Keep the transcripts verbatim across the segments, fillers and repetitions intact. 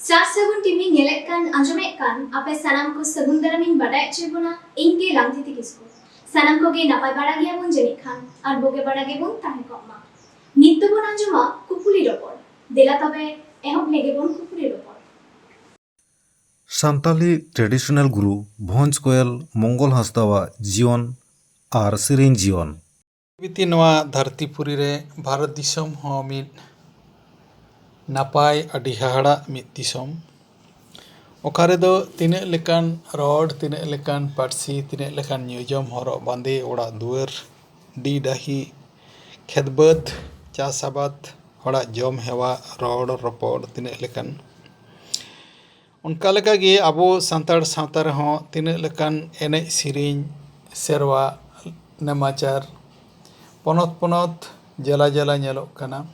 ᱥᱟᱨ ᱥᱟᱹᱜᱩᱱ ᱴᱤᱵᱷᱤ ᱧᱮᱞᱮᱫ ᱠᱟᱱ, ᱟᱸᱡᱚᱢᱮᱫ ᱠᱟᱱ ᱟᱯᱮ ᱥᱟᱱᱟᱢ ᱠᱚ ᱥᱟᱹᱜᱩᱱ ᱫᱟᱨᱟᱢ ᱤᱧ ᱵᱟᱰᱟᱭ ᱦᱚᱪᱚᱭᱮᱫ ᱵᱚᱱᱟ, ᱤᱧ ᱜᱮ ᱞᱟᱝᱛᱤᱛᱤ ᱠᱤᱥᱠᱩ᱾ ᱥᱟᱱᱟᱢ ᱠᱚᱜᱮ ᱱᱟᱯᱟᱭ ᱵᱟᱲᱟ ᱜᱮᱭᱟᱵᱚᱱ ᱡᱟᱹᱱᱤᱡ ᱠᱷᱟᱱ, ᱟᱨ ᱵᱩᱜᱤ ᱵᱟᱲᱟ ᱜᱮᱵᱚᱱ ᱛᱟᱦᱮᱸ ᱠᱚᱜ ᱢᱟ᱾ ᱱᱤᱛ ᱫᱚᱵᱚᱱ ᱟᱸᱡᱚᱢᱟ ᱠᱩᱠᱞᱤ ᱨᱚᱯᱚᱲ᱾ ᱫᱮᱞᱟ ᱛᱚᱵᱮ ᱮᱦᱚᱵ ᱞᱮᱜᱮ ᱵᱚᱱ ᱠᱩᱠᱞᱤ ᱨᱚᱯᱚᱲ᱾ ᱥᱟᱱᱛᱟᱞᱤ traditional ᱜᱩᱨᱩ ᱵᱷᱚᱸᱡᱽ ᱠᱚᱭᱮᱞ ᱢᱚᱝᱜᱚᱞ ᱦᱟᱸᱥᱫᱟᱣᱟᱜ ᱡᱤᱭᱚᱱ ᱟᱨ ᱥᱮᱨᱮᱧ ᱡᱤᱭᱚᱱ᱾ ᱵᱤᱛᱤ ᱱᱚᱣᱟ ᱫᱷᱟᱹᱨᱛᱤ ᱯᱩᱨᱤ ᱨᱮ ᱵᱷᱟᱨᱚᱛ ᱫᱤᱥᱚᱢ ᱦᱚᱸ ᱢᱤᱫ ᱱᱟᱯᱟᱭ, ᱟᱹᱰᱤ ᱦᱟᱦᱟᱲᱟᱜ ᱢᱤᱫ ᱫᱤᱥᱚᱢ᱾ ᱚᱠᱟ ᱨᱮᱫᱚ ᱛᱤᱱᱟᱹᱜ ᱞᱮᱠᱟᱱ ᱨᱚᱲ, ᱛᱤᱱᱟᱹᱜ ᱞᱮᱠᱟᱱ ᱯᱟᱹᱨᱥᱤ, ᱛᱤᱱᱟᱹᱜ ᱞᱮᱠᱟᱱ ᱧᱩᱡᱚᱢ, ᱦᱚᱨᱚᱜ ᱵᱟᱸᱫᱮ, ᱚᱲᱟᱜ ᱫᱩᱣᱟᱹᱨ, ᱰᱤ ᱰᱟᱹᱦᱤ, ᱠᱷᱮᱛ ᱵᱟᱹᱫᱽ, ᱪᱟᱥ ᱟᱵᱟᱫ, ᱦᱚᱲᱟᱜ ᱡᱚᱢ ᱦᱮᱣᱟ, ᱨᱚᱲ ᱨᱚᱯᱚᱲ, ᱛᱤᱱᱟᱹᱜ ᱞᱮᱠᱟᱱ᱾ ᱚᱱᱠᱟ ᱞᱮᱠᱟᱜᱮ ᱟᱵᱚ ᱥᱟᱱᱛᱟᱲ ᱥᱟᱶᱛᱟ ᱨᱮᱦᱚᱸ ᱛᱤᱱᱟᱹᱜ ᱞᱮᱠᱟᱱ ᱮᱱᱮᱡ ᱥᱮᱨᱮᱧ, ᱥᱮᱨᱣᱟ, ᱱᱮᱢᱟᱪᱟᱨ ᱯᱚᱱᱚᱛ ᱯᱚᱱᱚᱛ, ᱡᱮᱞᱟ ᱡᱮᱞᱟ ᱧᱮᱞᱚᱜ ᱠᱟᱱᱟ᱾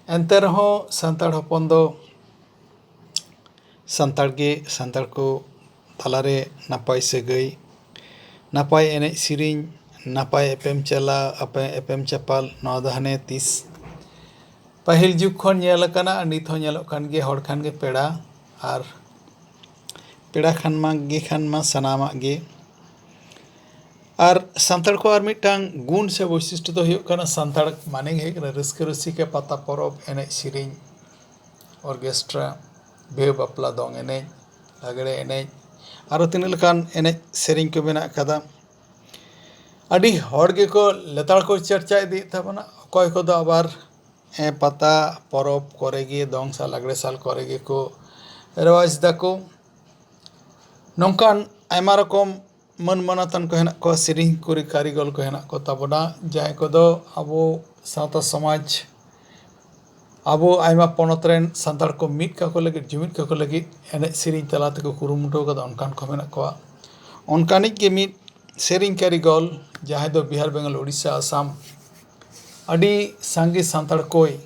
ᱮᱱᱛᱮ ᱨᱮᱦᱚᱸ ᱥᱟᱱᱛᱟᱲ ᱦᱚᱯᱚᱱ ᱫᱚ ᱥᱟᱱᱛᱟᱲ ᱜᱮ ᱥᱟᱱᱛᱟᱲ ᱠᱚ ᱛᱟᱞᱟᱨᱮ ᱱᱟᱯᱟᱭ ᱥᱟᱹᱜᱟᱹᱭ, ᱱᱟᱯᱟᱭ ᱮᱱᱮᱡ ᱥᱮᱨᱮᱧ, ᱱᱟᱯᱟᱭ ᱮᱯᱮᱢ ᱪᱟᱞᱟᱣ, ᱟᱯᱮ-, ᱮᱯᱮᱢ ᱪᱟᱯᱟᱞ, ᱱᱚᱣᱟ ᱫᱚ ᱦᱟᱱᱮ ᱛᱤᱥ ᱯᱟᱹᱦᱤᱞ ᱡᱩᱜᱽ ᱠᱷᱚᱱ ᱧᱮᱞ ᱟᱠᱟᱱᱟ ᱟᱨ ᱱᱤᱛ ᱦᱚᱸ ᱧᱮᱞᱚᱜ ᱠᱟᱱ ᱜᱮᱭᱟ᱾ ᱦᱚᱲ ᱠᱷᱟᱱ ᱜᱮ ᱯᱮᱲᱟ, ᱟᱨ ᱯᱮᱲᱟ ᱠᱷᱟᱱ ᱢᱟ ᱜᱮ ᱠᱷᱟᱱ ᱢᱟ ᱥᱟᱱᱟᱢᱟᱜ ᱜᱮ᱾ ᱟᱨ ᱥᱟᱱᱛᱟᱲ ᱠᱚ ᱟᱨ ᱢᱤᱫᱴᱟᱝ ᱜᱩᱱ ᱥᱮ ᱵᱳᱭᱥᱤᱥᱴᱚ ᱫᱚ ᱦᱩᱭᱩᱜ ᱠᱟᱱᱟ, ᱥᱟᱱᱛᱟᱲ ᱢᱟᱱᱮ ᱜᱮ ᱦᱩᱭᱩᱜ ᱠᱟᱱᱟ ᱨᱟᱹᱥᱠᱟᱹ ᱨᱩᱥᱤᱠᱟ, ᱯᱟᱛᱟ ᱯᱚᱨᱚᱵᱽ, ᱮᱱᱮᱡ ᱥᱮᱨᱮᱧ, ᱚᱨᱜᱮᱥᱴᱨᱟ, ᱵᱤᱦᱟᱹ ᱵᱟᱯᱞᱟ, ᱫᱚᱝ ᱮᱱᱮᱡ, ᱞᱟᱜᱽᱲᱮ ᱮᱱᱮᱡ, ᱟᱨᱚ ᱛᱤᱱᱟᱹᱜ ᱞᱮᱠᱟᱱ ᱮᱱᱮᱡ ᱥᱮᱨᱮᱧ ᱠᱚ ᱢᱮᱱᱟᱜ ᱟᱠᱟᱫᱟ᱾ ᱟᱹᱰᱤ ᱦᱚᱲ ᱜᱮᱠᱚ ᱞᱮᱛᱟᱲ ᱠᱚ ᱪᱟᱨᱪᱟ ᱤᱫᱤᱭᱮᱫ ᱛᱟᱵᱚᱱᱟ᱾ ᱚᱠᱚᱭ ᱠᱚᱫᱚ ᱟᱵᱟᱨ, ᱮ, ᱯᱟᱛᱟ ᱯᱚᱨᱚᱵᱽ ᱠᱚᱨᱮ ᱜᱮ, ᱫᱚᱝ ᱥᱟᱞ ᱞᱟᱜᱽᱲᱮ ᱥᱟᱞ ᱠᱚᱨᱮ ᱜᱮᱠᱚ ᱨᱮᱣᱟᱡᱽ ᱫᱟᱠᱚ᱾ ᱱᱚᱝᱠᱟᱱ ᱟᱭᱢᱟ ᱨᱚᱠᱚᱢ ᱢᱟᱹᱱ ᱢᱟᱱᱚᱛᱟᱱ ᱠᱚ ᱦᱮᱱᱟᱜ ᱠᱚᱣᱟ, ᱥᱮᱨᱮᱧ ᱠᱩᱨᱤ ᱠᱟᱹᱨᱤᱜᱚᱞ ᱠᱚ ᱦᱮᱱᱟᱜ ᱠᱚ ᱛᱟᱵᱚᱱᱟ, ᱡᱟᱦᱟᱸᱭ ᱠᱚᱫᱚ ᱟᱵᱚ ᱥᱟᱶᱛᱟ ᱥᱚᱢᱟᱡᱽ, ᱟᱵᱚ ᱟᱭᱢᱟ ᱯᱚᱱᱚᱛ ᱨᱮᱱ ᱥᱟᱱᱛᱟᱲ ᱠᱚ ᱢᱤᱫ ᱠᱟᱠᱚ ᱞᱟᱹᱜᱤᱫ, ᱡᱩᱢᱤᱫ ᱠᱟᱠᱚ ᱞᱟᱹᱜᱤᱫ ᱮᱱᱮᱡ ᱥᱮᱨᱮᱧ ᱛᱟᱞᱟ ᱛᱮᱠᱚ ᱠᱩᱨᱩᱢᱩᱴᱩ ᱟᱠᱟᱫᱟ, ᱚᱱᱠᱟᱱ ᱠᱚ ᱢᱮᱱᱟᱜ ᱠᱚᱣᱟ᱾ ᱚᱱᱠᱟᱱᱤᱡ ᱜᱮ ᱢᱤᱫ ᱥᱮᱨᱮᱧ ᱠᱟᱹᱨᱤᱜᱚᱞ, ᱡᱟᱦᱟᱸᱭ ᱫᱚ ᱵᱤᱦᱟᱨ, ᱵᱮᱝᱜᱚᱞ, ᱳᱰᱤᱥᱟ, ᱟᱥᱟᱢ ᱟᱹᱰᱤ ᱥᱟᱸᱜᱮ ᱥᱟᱱᱛᱟᱲ ᱠᱚᱭ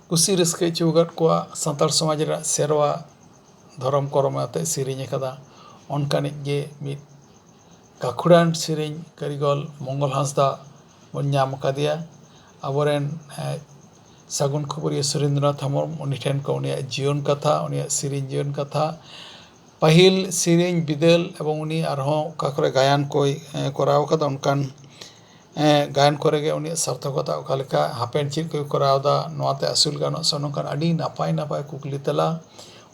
ᱠᱩᱥᱤ ᱨᱟᱹᱥᱠᱟᱹ ᱦᱚᱪᱚ ᱟᱠᱟᱫ ᱠᱚᱣᱟ, ᱥᱟᱱᱛᱟᱲ ᱥᱚᱢᱟᱡᱽ ᱨᱮᱱᱟᱜ ᱥᱮᱨᱣᱟ ᱫᱷᱚᱨᱚᱢ ᱠᱚᱨᱚᱢ ᱟᱛᱮ ᱥᱮᱨᱮᱧ ᱟᱠᱟᱫᱟ᱾ ᱚᱱᱠᱟᱱᱤᱡ ᱜᱮ ᱢᱤᱫ ᱜᱟᱹᱠᱷᱩᱲᱟᱱ ᱥᱮᱨᱮᱧ ᱠᱟᱹᱨᱤᱜᱚᱞ ᱢᱚᱝᱜᱚᱞ ᱦᱟᱸᱥᱫᱟ ᱵᱚᱱ ᱧᱟᱢ ᱟᱠᱟᱫᱮᱭᱟ᱾ ᱟᱵᱚᱨᱮᱱ, ᱮ, ᱥᱟᱹᱜᱩᱱ ᱠᱷᱩᱵᱩᱨᱤᱭᱟᱹ ᱥᱩᱨᱮᱱᱫᱨᱚᱱᱟᱛᱷ ᱦᱮᱢᱵᱨᱚᱢ, ᱩᱱᱤ ᱴᱷᱮᱱ ᱠᱷᱚᱱ ᱩᱱᱤᱭᱟᱜ ᱡᱤᱭᱚᱱ ᱠᱟᱛᱷᱟ, ᱩᱱᱤᱭᱟᱜ ᱥᱮᱨᱮᱧ ᱡᱤᱭᱚᱱ ᱠᱟᱛᱷᱟ, ᱯᱟᱹᱦᱤᱞ ᱥᱮᱨᱮᱧ ᱵᱤᱫᱟᱹᱞ ᱮᱵᱚᱝ ᱩᱱᱤ ᱟᱨᱦᱚᱸ ᱚᱠᱟ ᱠᱚᱨᱮ ᱜᱟᱭᱟᱱ ᱠᱚᱭ, ᱮ, ᱠᱚᱨᱟᱣ ᱠᱟᱫᱟ, ᱚᱱᱠᱟᱱ, ᱮ, ᱜᱟᱭᱟᱱ ᱠᱚᱨᱮ ᱜᱮ ᱩᱱᱤᱭᱟᱜ ᱥᱟᱨᱛᱷᱚᱠᱚᱛᱟ ᱚᱠᱟ ᱞᱮᱠᱟ, ᱦᱟᱯᱮᱱ ᱪᱮᱫ ᱠᱚᱭ ᱠᱚᱨᱟᱣ ᱮᱫᱟ, ᱱᱚᱣᱟᱛᱮ ᱟᱹᱥᱩᱞ ᱜᱟᱱᱚᱜ ᱥᱮ, ᱱᱚᱝᱠᱟᱱ ᱟᱹᱰᱤ ᱱᱟᱯᱟᱭ ᱱᱟᱯᱟᱭ ᱠᱩᱠᱞᱤ ᱛᱮᱞᱟ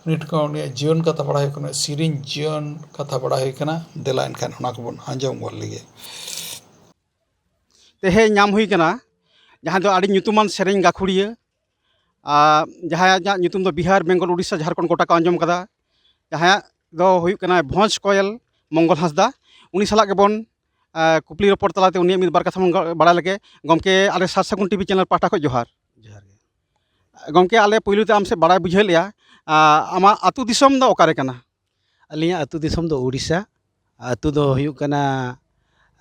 ᱩᱱᱤ ᱴᱷᱮᱱ ᱠᱷᱚᱱ ᱩᱱᱤᱭᱟᱜ ᱡᱤᱭᱚᱱ ᱠᱟᱛᱷᱟ ᱵᱟᱲᱟᱭ ᱦᱩᱭ ᱠᱟᱱᱟ, ᱥᱮᱨᱮᱧ ᱡᱤᱭᱚᱱ ᱠᱟᱛᱷᱟ ᱵᱟᱲᱟᱭ ᱦᱩᱭ ᱠᱟᱱᱟ᱾ ᱫᱮᱞᱟ ᱮᱱᱠᱷᱟᱱ ᱚᱱᱟ ᱠᱚᱵᱚᱱ ᱟᱸᱡᱚᱢ ᱜᱚᱫ ᱞᱮᱜᱮ᱾ ᱛᱮᱦᱮᱧ ᱧᱟᱢ ᱦᱩᱭ ᱠᱟᱱᱟ, ᱡᱟᱦᱟᱸ ᱫᱚ ᱟᱹᱰᱤ ᱧᱩᱛᱩᱢᱟᱱ ᱥᱮᱨᱮᱧ ᱜᱟᱹᱠᱷᱩᱲᱤᱭᱟᱹ, ᱟᱨ ᱡᱟᱦᱟᱸᱭᱟᱜ ᱧᱩᱛᱩᱢ ᱫᱚ ᱵᱤᱦᱟᱨ, ᱵᱮᱝᱜᱚᱞ, ᱩᱰᱤᱥᱟ, ᱡᱷᱟᱲᱠᱷᱚᱸᱰ ᱜᱚᱴᱟ ᱠᱚ ᱟᱸᱡᱚᱢ ᱠᱟᱫᱟ᱾ ᱡᱟᱦᱟᱸᱭᱟᱜ ᱫᱚ ᱦᱩᱭᱩᱜ ᱠᱟᱱᱟ ᱵᱷᱚᱸᱡᱽ ᱠᱚᱭᱮᱞ ᱢᱚᱝᱜᱚᱞ ᱦᱟᱸᱥᱫᱟ᱾ ᱩᱱᱤ ᱥᱟᱞᱟᱜ ᱜᱮᱵᱚᱱ, ᱟ, ᱠᱩᱠᱞᱤ ᱨᱚᱯᱚᱲ ᱛᱟᱞᱟᱛᱮ ᱩᱱᱤᱭᱟᱜ ᱢᱤᱫ ᱵᱟᱨ ᱠᱟᱛᱷᱟ ᱵᱚᱱ ᱜᱟ-, ᱵᱟᱲᱟᱭ ᱞᱮᱜᱮ᱾ ᱜᱚᱢᱠᱮ, ᱟᱞᱮ ᱥᱟᱨ ᱥᱟᱹᱜᱩᱱ ᱴᱤᱵᱷᱤ ᱪᱮᱱᱮᱞ ᱯᱟᱦᱴᱟ ᱠᱷᱚᱱ ᱡᱚᱦᱟᱨ᱾ ᱡᱚᱦᱟᱨ ᱜᱮ᱾ ᱜᱚᱢᱠᱮ, ᱟᱞᱮ ᱯᱳᱭᱞᱳ ᱛᱮ ᱟᱢ ᱥᱮᱫ ᱵᱟᱲᱟᱭ ᱵᱩᱡᱷᱟᱹᱣ ᱞᱮᱭᱟ, ᱟ, ᱟᱢᱟᱜ ᱟᱹᱛᱩ ᱫᱤᱥᱚᱢ ᱫᱚ ᱚᱠᱟᱨᱮ ᱠᱟᱱᱟ? ᱟᱹᱞᱤᱧᱟᱜ ᱟᱹᱛᱩ ᱫᱤᱥᱚᱢ ᱫᱚ ᱳᱰᱤᱥᱟ᱾ ᱟᱹᱛᱩ ᱫᱚ ᱦᱩᱭᱩᱜ ᱠᱟᱱᱟ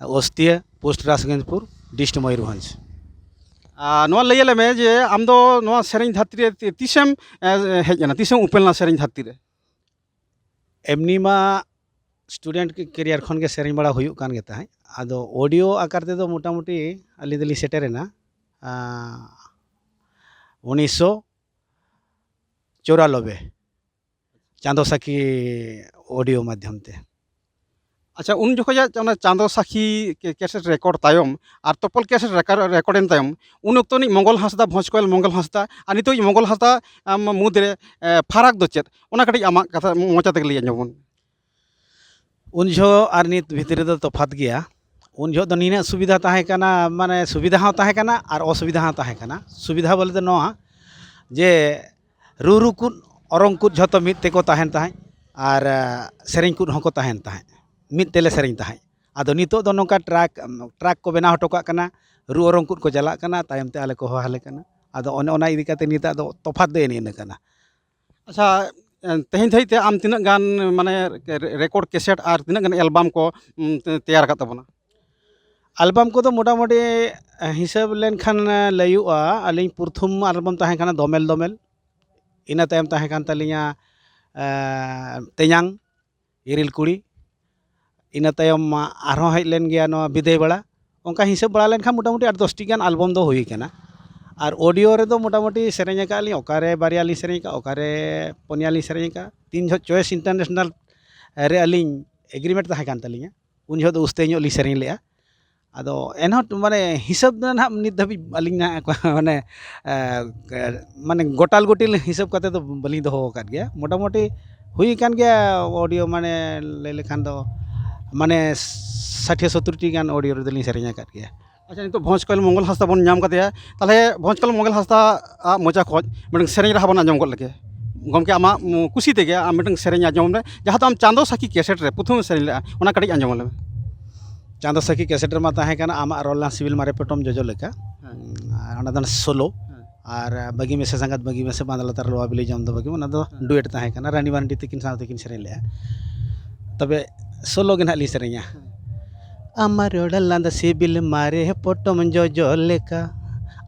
ᱳᱥᱛᱤᱭᱟ, ᱯᱳᱥᱴ ᱨᱟᱥᱜᱚᱸᱡᱽᱯᱩᱨ, ᱰᱤᱥᱴ ᱢᱚᱭᱩᱨᱵᱷᱚᱸᱡᱽ᱾ ᱟᱨ ᱱᱚᱣᱟ ᱞᱟᱹᱭ ᱟᱞᱮ ᱢᱮ ᱡᱮ ᱟᱢ ᱫᱚ ᱱᱚᱣᱟ ᱥᱮᱨᱮᱧ ᱫᱷᱟᱹᱨᱛᱤ ᱨᱮ ᱛᱤ-, ᱛᱤᱥᱮᱢ, ᱮ, ᱦᱮᱡ ᱮᱱᱟ, ᱛᱤᱥᱮᱢ ᱩᱯᱮᱞ ᱮᱱᱟ ᱥᱮᱨᱮᱧ ᱫᱷᱟᱹᱨᱛᱤ ᱨᱮ? ᱮᱢᱱᱤ ᱢᱟ ᱥᱴᱩᱰᱮᱱᱴ ᱠᱮᱨᱤᱭᱟᱨ ᱠᱷᱚᱱ ᱜᱮ ᱥᱮᱨᱮᱧ ᱵᱟᱲᱟ ᱦᱩᱭᱩᱜ ᱠᱟᱱ ᱜᱮ ᱛᱟᱦᱮᱸᱫ᱾ ᱟᱫᱚ ᱚᱰᱤᱭᱳ ᱟᱠᱟᱨ ᱛᱮᱫᱚ ᱢᱚᱴᱟᱢᱩᱴᱤ ᱟᱹᱞᱤᱧ ᱫᱚᱞᱤᱧ ᱥᱮᱴᱮᱨᱮᱱᱟ, ᱟ, ᱩᱱᱤᱥᱥᱚ ᱪᱚᱨᱟᱱᱚᱵᱵᱳᱭ, ᱪᱟᱸᱫᱚ ᱥᱟᱹᱠᱷᱤ ᱚᱰᱤᱭᱳ ᱢᱟᱫᱽᱫᱷᱚᱢ ᱛᱮ᱾ ᱟᱪᱪᱷᱟ, ᱩᱱ ᱡᱚᱠᱷᱚᱡᱟᱜ ᱚᱱᱟ ᱪᱟᱸᱫᱚ ᱥᱟᱹᱠᱷᱤ ᱠᱮ-, ᱠᱮᱥᱮᱴ ᱨᱮᱠᱚᱨᱰ ᱛᱟᱭᱚᱢ ᱟᱨ ᱛᱚᱯᱚᱞ ᱠᱮᱥᱮᱴ ᱨᱮᱠᱟ-, ᱨᱮᱠᱚᱨᱰ ᱮᱱ ᱛᱟᱭᱚᱢ, ᱩᱱ ᱚᱠᱛᱚ ᱨᱤᱱᱤᱡ ᱢᱚᱝᱜᱚᱞ ᱦᱟᱸᱥᱫᱟ, ᱵᱷᱚᱸᱡᱽ ᱠᱚᱭᱮᱞ ᱢᱚᱝᱜᱚᱞ ᱦᱟᱸᱥᱫᱟ ᱟᱨ ᱱᱤᱛᱚᱜ ᱢᱚᱝᱜᱚᱞ ᱦᱟᱸᱥᱫᱟ, ᱟᱢ, ᱢᱩᱫᱽᱨᱮ, ᱮ, ᱯᱷᱟᱨᱟᱠ ᱫᱚ ᱪᱮᱫ? ᱚᱱᱟ ᱠᱟᱹᱴᱤᱡ ᱟᱢᱟᱜ ᱠᱟᱛᱷᱟ ᱢᱚᱪᱟ ᱛᱮᱜᱮ ᱞᱟᱹᱭ ᱟᱸᱡᱚᱢ ᱵᱚᱱ᱾ ᱩᱱ ᱡᱚᱦᱚᱜ ᱟᱨ ᱱᱤᱛ ᱵᱷᱤᱛᱨᱤ ᱨᱮᱫᱚ ᱛᱚᱯᱷᱟᱛ ᱜᱮᱭᱟ᱾ ᱩᱱ ᱡᱚᱦᱚᱜ ᱫᱚ ᱱᱤᱱᱟᱹᱜ ᱥᱩᱵᱤᱫᱷᱟ ᱛᱟᱦᱮᱸ ᱠᱟᱱᱟ, ᱢᱟᱱᱮ ᱥᱩᱵᱤᱫᱷᱟ ᱦᱚᱸ ᱛᱟᱦᱮᱸ ᱠᱟᱱᱟ ᱟᱨ ᱚᱥᱩᱵᱤᱫᱷᱟ ᱦᱚᱸ ᱛᱟᱦᱮᱸ ᱠᱟᱱᱟ᱾ ᱥᱩᱵᱤᱫᱷᱟ ᱵᱚᱞᱛᱮ ᱱᱚᱣᱟ ᱡᱮ ᱨᱩ ᱨᱩ ᱠᱩᱫ ᱚᱨᱚᱝ ᱠᱩᱫ ᱡᱷᱚᱛᱚ ᱢᱤᱫ ᱛᱮᱠᱚ ᱛᱟᱦᱮᱱ ᱛᱟᱦᱮᱸᱫ ᱟᱨ, ᱟ, ᱥᱮᱨᱮᱧ ᱠᱩᱫ ᱦᱚᱸᱠᱚ ᱛᱟᱦᱮᱱ ᱛᱟᱦᱮᱸᱫ, ᱢᱤᱫ ᱛᱮᱞᱮ ᱥᱮᱨᱮᱧ ᱛᱟᱦᱮᱸᱫ᱾ ᱟᱫᱚ ᱱᱤᱛᱚᱜ ᱫᱚ ᱱᱚᱝᱠᱟ ᱴᱨᱟᱠ, ᱴᱨᱟᱠ ᱠᱚ ᱵᱮᱱᱟᱣ ᱦᱚᱴᱚ ᱠᱟᱜ ᱠᱟᱱᱟ, ᱨᱩ ᱚᱨᱚᱝ ᱠᱩᱫ ᱠᱚ ᱪᱟᱞᱟᱜ ᱠᱟᱱᱟ, ᱛᱟᱭᱚᱢ ᱛᱮ ᱟᱞᱮ ᱠᱚ ᱦᱚᱦᱚ ᱟᱞᱮ ᱠᱟᱱᱟ᱾ ᱟᱫᱚ ᱚᱱᱮ ᱚᱱᱟ ᱤᱫᱤ ᱠᱟᱛᱮ ᱱᱤᱛᱟᱜ ᱫᱚ ᱛᱚᱯᱷᱟᱛ ᱫᱚ ᱮᱱᱮ ᱤᱱᱟᱹ ᱠᱟᱱᱟ᱾ ᱟᱪᱪᱷᱟ, ᱮ, ᱛᱮᱦᱮᱧ ᱫᱷᱟᱹᱵᱤᱡ ᱛᱮ ᱟᱢ ᱛᱤᱱᱟᱹᱜ ᱜᱟᱱ, ᱢᱟᱱᱮ, ᱨᱮ-, ᱨᱮᱠᱚᱨᱰ ᱠᱮᱥᱮᱴ ᱟᱨ ᱛᱤᱱᱟᱹᱜ ᱜᱟᱱ ᱮᱞᱵᱟᱢ ᱠᱚ, ᱩᱢ, ᱛᱮ-, ᱛᱮᱭᱟᱨ ᱟᱠᱟᱫ ᱛᱟᱵᱚᱱᱟ? ᱟᱞᱵᱟᱢ ᱠᱚᱫᱚ ᱢᱚᱴᱟᱢᱩᱴᱤ, ᱮ, ᱦᱤᱥᱟᱹᱵ ᱞᱮᱱᱠᱷᱟᱱ, ᱮ, ᱞᱟᱹᱭᱩᱜᱼᱟ, ᱟᱹᱞᱤᱧ ᱯᱨᱚᱛᱷᱚᱢ ᱟᱞᱵᱟᱢ ᱛᱟᱦᱮᱸ ᱠᱟᱱᱟ ᱫᱚᱢᱮᱞ ᱫᱚᱢᱮᱞ, ᱤᱱᱟᱹ ᱛᱟᱭᱚᱢ ᱛᱟᱦᱮᱸ ᱠᱟᱱ ᱛᱟᱹᱞᱤᱧᱟ, ᱮ, ᱛᱮᱧᱟᱝ, ᱤᱨᱤᱞ ᱠᱩᱲᱤ, ᱤᱱᱟᱹ ᱛᱟᱭᱚᱢ ᱢᱟ ᱟᱨᱦᱚᱸ ᱦᱮᱡ ᱞᱮᱱ ᱜᱮᱭᱟ ᱱᱚᱣᱟ ᱵᱤᱫᱟᱹᱭ ᱵᱮᱲᱟ᱾ ᱚᱱᱠᱟ ᱦᱤᱥᱟᱹᱵ ᱵᱟᱲᱟ ᱞᱮᱱᱠᱷᱟᱱ ᱢᱚᱴᱟᱢᱩᱴᱤ ᱟᱴ ᱫᱚᱥᱴᱤ ᱜᱟᱱ ᱟᱞᱵᱚᱢ ᱫᱚ ᱦᱩᱭ ᱠᱟᱱᱟ᱾ ᱟᱨ ᱚᱰᱤᱭᱳ ᱨᱮᱫᱚ ᱢᱚᱴᱟᱢᱩᱴᱤ ᱥᱮᱨᱮᱧ ᱟᱠᱟᱫ ᱞᱤᱧ, ᱚᱠᱟᱨᱮ ᱵᱟᱨᱭᱟ ᱞᱤᱧ ᱥᱮᱨᱮᱧ ᱟᱠᱟᱫ, ᱚᱠᱟᱨᱮ ᱯᱩᱱᱭᱟ ᱞᱤᱧ ᱥᱮᱨᱮᱧ ᱟᱠᱟᱫ᱾ ᱛᱤᱱ ᱡᱚᱦᱚᱜ ᱪᱚᱭᱮᱥ ᱤᱱᱴᱟᱨᱱᱮᱥᱱᱟᱞ ᱨᱮ ᱟᱹᱞᱤᱧ ᱮᱜᱽᱨᱤᱢᱮᱱᱴ ᱛᱟᱦᱮᱸ ᱠᱟᱱ ᱛᱟᱹᱞᱤᱧᱟ, ᱩᱱ ᱡᱚᱦᱚᱜ ᱫᱚ ᱩᱥᱛᱟᱹᱭ ᱧᱚᱜ ᱞᱤᱧ ᱥᱮᱨᱮᱧ ᱞᱮᱫᱼᱟ᱾ ᱟᱫᱚ ᱮᱱᱦᱚᱸ ᱢᱟᱱᱮ ᱦᱤᱥᱟᱹᱵ ᱫᱚ ᱱᱟᱦᱟᱜ ᱱᱤᱛ ᱫᱷᱟᱹᱵᱤᱡ ᱟᱹᱞᱤᱧ ᱱᱟᱦᱟᱜ ᱢᱟᱱᱮ, ᱮ, ᱢᱟᱱᱮ ᱜᱚᱴᱟᱞ ᱜᱚᱴᱤᱞ ᱦᱤᱥᱟᱹᱵ ᱠᱟᱛᱮ ᱫᱚ ᱵᱟᱹᱞᱤᱧ ᱫᱚᱦᱚ ᱟᱠᱟᱫ ᱜᱮᱭᱟ᱾ ᱢᱚᱴᱟᱢᱩᱴᱤ ᱦᱩᱭ ᱟᱠᱟᱱ ᱜᱮᱭᱟ ᱚᱰᱤᱭᱳ, ᱢᱟᱱᱮ ᱞᱟᱹᱭ ᱞᱮᱠᱷᱟᱱ ᱫᱚ ᱢᱟᱱᱮ ᱥᱟᱴᱷᱤᱭᱟᱹ ᱥᱚᱛᱛᱚᱨ ᱴᱤ ᱜᱟᱱ ᱚᱰᱤᱭᱳ ᱨᱮᱫᱚᱞᱤᱧ ᱥᱮᱨᱮᱧ ᱟᱠᱟᱫ ᱜᱮᱭᱟ᱾ ᱟᱪᱪᱷᱟ, ᱱᱤᱛᱚᱜ ᱵᱷᱚᱸᱡᱽ ᱠᱚᱭᱮᱞ ᱢᱚᱝᱜᱚᱞ ᱦᱟᱸᱥᱫᱟ ᱵᱚᱱ ᱧᱟᱢ ᱠᱟᱫᱮᱭᱟ, ᱛᱟᱦᱚᱞᱮ ᱵᱷᱚᱸᱡᱽ ᱠᱚᱭᱮᱞ ᱢᱚᱝᱜᱚᱞ ᱦᱟᱸᱥᱫᱟ ᱟᱜ ᱢᱚᱪᱟ ᱠᱷᱚᱱ ᱢᱤᱫᱴᱟᱝ ᱥᱮᱨᱮᱧ ᱨᱟᱦᱟ ᱵᱚᱱ ᱟᱸᱡᱚᱢ ᱜᱚᱫ ᱞᱮᱜᱮ᱾ ᱜᱚᱢᱠᱮ, ᱟᱢᱟᱜ, ᱩᱢ, ᱠᱩᱥᱤ ᱛᱮᱜᱮ ᱟᱢ ᱢᱤᱫᱴᱟᱝ ᱥᱮᱨᱮᱧ ᱟᱸᱡᱚᱢ ᱨᱮ, ᱡᱟᱦᱟᱸ ᱫᱚ ᱟᱢ ᱪᱟᱸᱫᱚ ᱥᱟᱹᱠᱷᱤ ᱠᱮᱥᱮᱴ ᱨᱮ ᱯᱨᱚᱛᱷᱚᱢ ᱥᱮᱨᱮᱧ ᱞᱮᱫᱼᱟ, ᱚᱱᱟ ᱠᱟᱹᱴᱤᱡ ᱟᱸᱡᱚᱢ ᱟᱞᱮ ᱢᱮ᱾ ᱪᱟᱸᱫᱚ ᱥᱟᱹᱠᱷᱤ ᱠᱮᱥᱮᱴ ᱨᱮᱢᱟ ᱛᱟᱦᱮᱸ ᱠᱟᱱᱟ ᱟᱢᱟᱜ ᱨᱚᱲ ᱞᱟᱝ ᱥᱤᱵᱤᱞ ᱢᱟᱨᱮ ᱯᱚᱴᱚᱢ ᱡᱚᱡᱚ ᱞᱮᱠᱟ᱾ ᱦᱮᱸ᱾ ᱟᱨ ᱚᱱᱟ ᱫᱚ ᱥᱳᱞᱳ᱾ ᱦᱮᱸ᱾ ᱟᱨ ᱵᱟᱹᱜᱤ ᱢᱮᱥᱮ ᱥᱟᱸᱜᱟᱛ, ᱵᱟᱹᱜᱤ ᱢᱮᱥᱮ ᱵᱟᱸᱫᱽ ᱞᱟᱛᱟᱨ ᱞᱚᱣᱟ ᱵᱤᱞᱤ ᱡᱚᱢ ᱫᱚ ᱵᱟᱹᱜᱤ, ᱚᱱᱟ ᱫᱚ ᱦᱮᱸ᱾ ᱰᱩᱭᱮᱴ ᱛᱟᱦᱮᱸ ᱠᱟᱱᱟ, ᱨᱟᱱᱤ ᱢᱟᱨᱰᱤ ᱛᱟᱹᱠᱤᱱ ᱥᱟᱶ ᱛᱮᱠᱤᱱ ᱥᱮᱨᱮᱧ ᱞᱮᱫᱼᱟ᱾ ᱛᱚᱵᱮ ᱥᱳᱞᱳ ᱜᱮ ᱱᱟᱦᱟᱜ ᱞᱤᱧ ᱥᱮᱨᱮᱧᱟ᱾ ᱦᱮᱸ᱾ ᱟᱢᱟᱜ ᱨᱚᱲ ᱞᱟᱸᱫᱟ ᱥᱤᱵᱤᱞ ᱢᱟᱨᱮ ᱯᱚᱴᱚᱢ ᱡᱚᱡᱚ ᱞᱮᱠᱟ,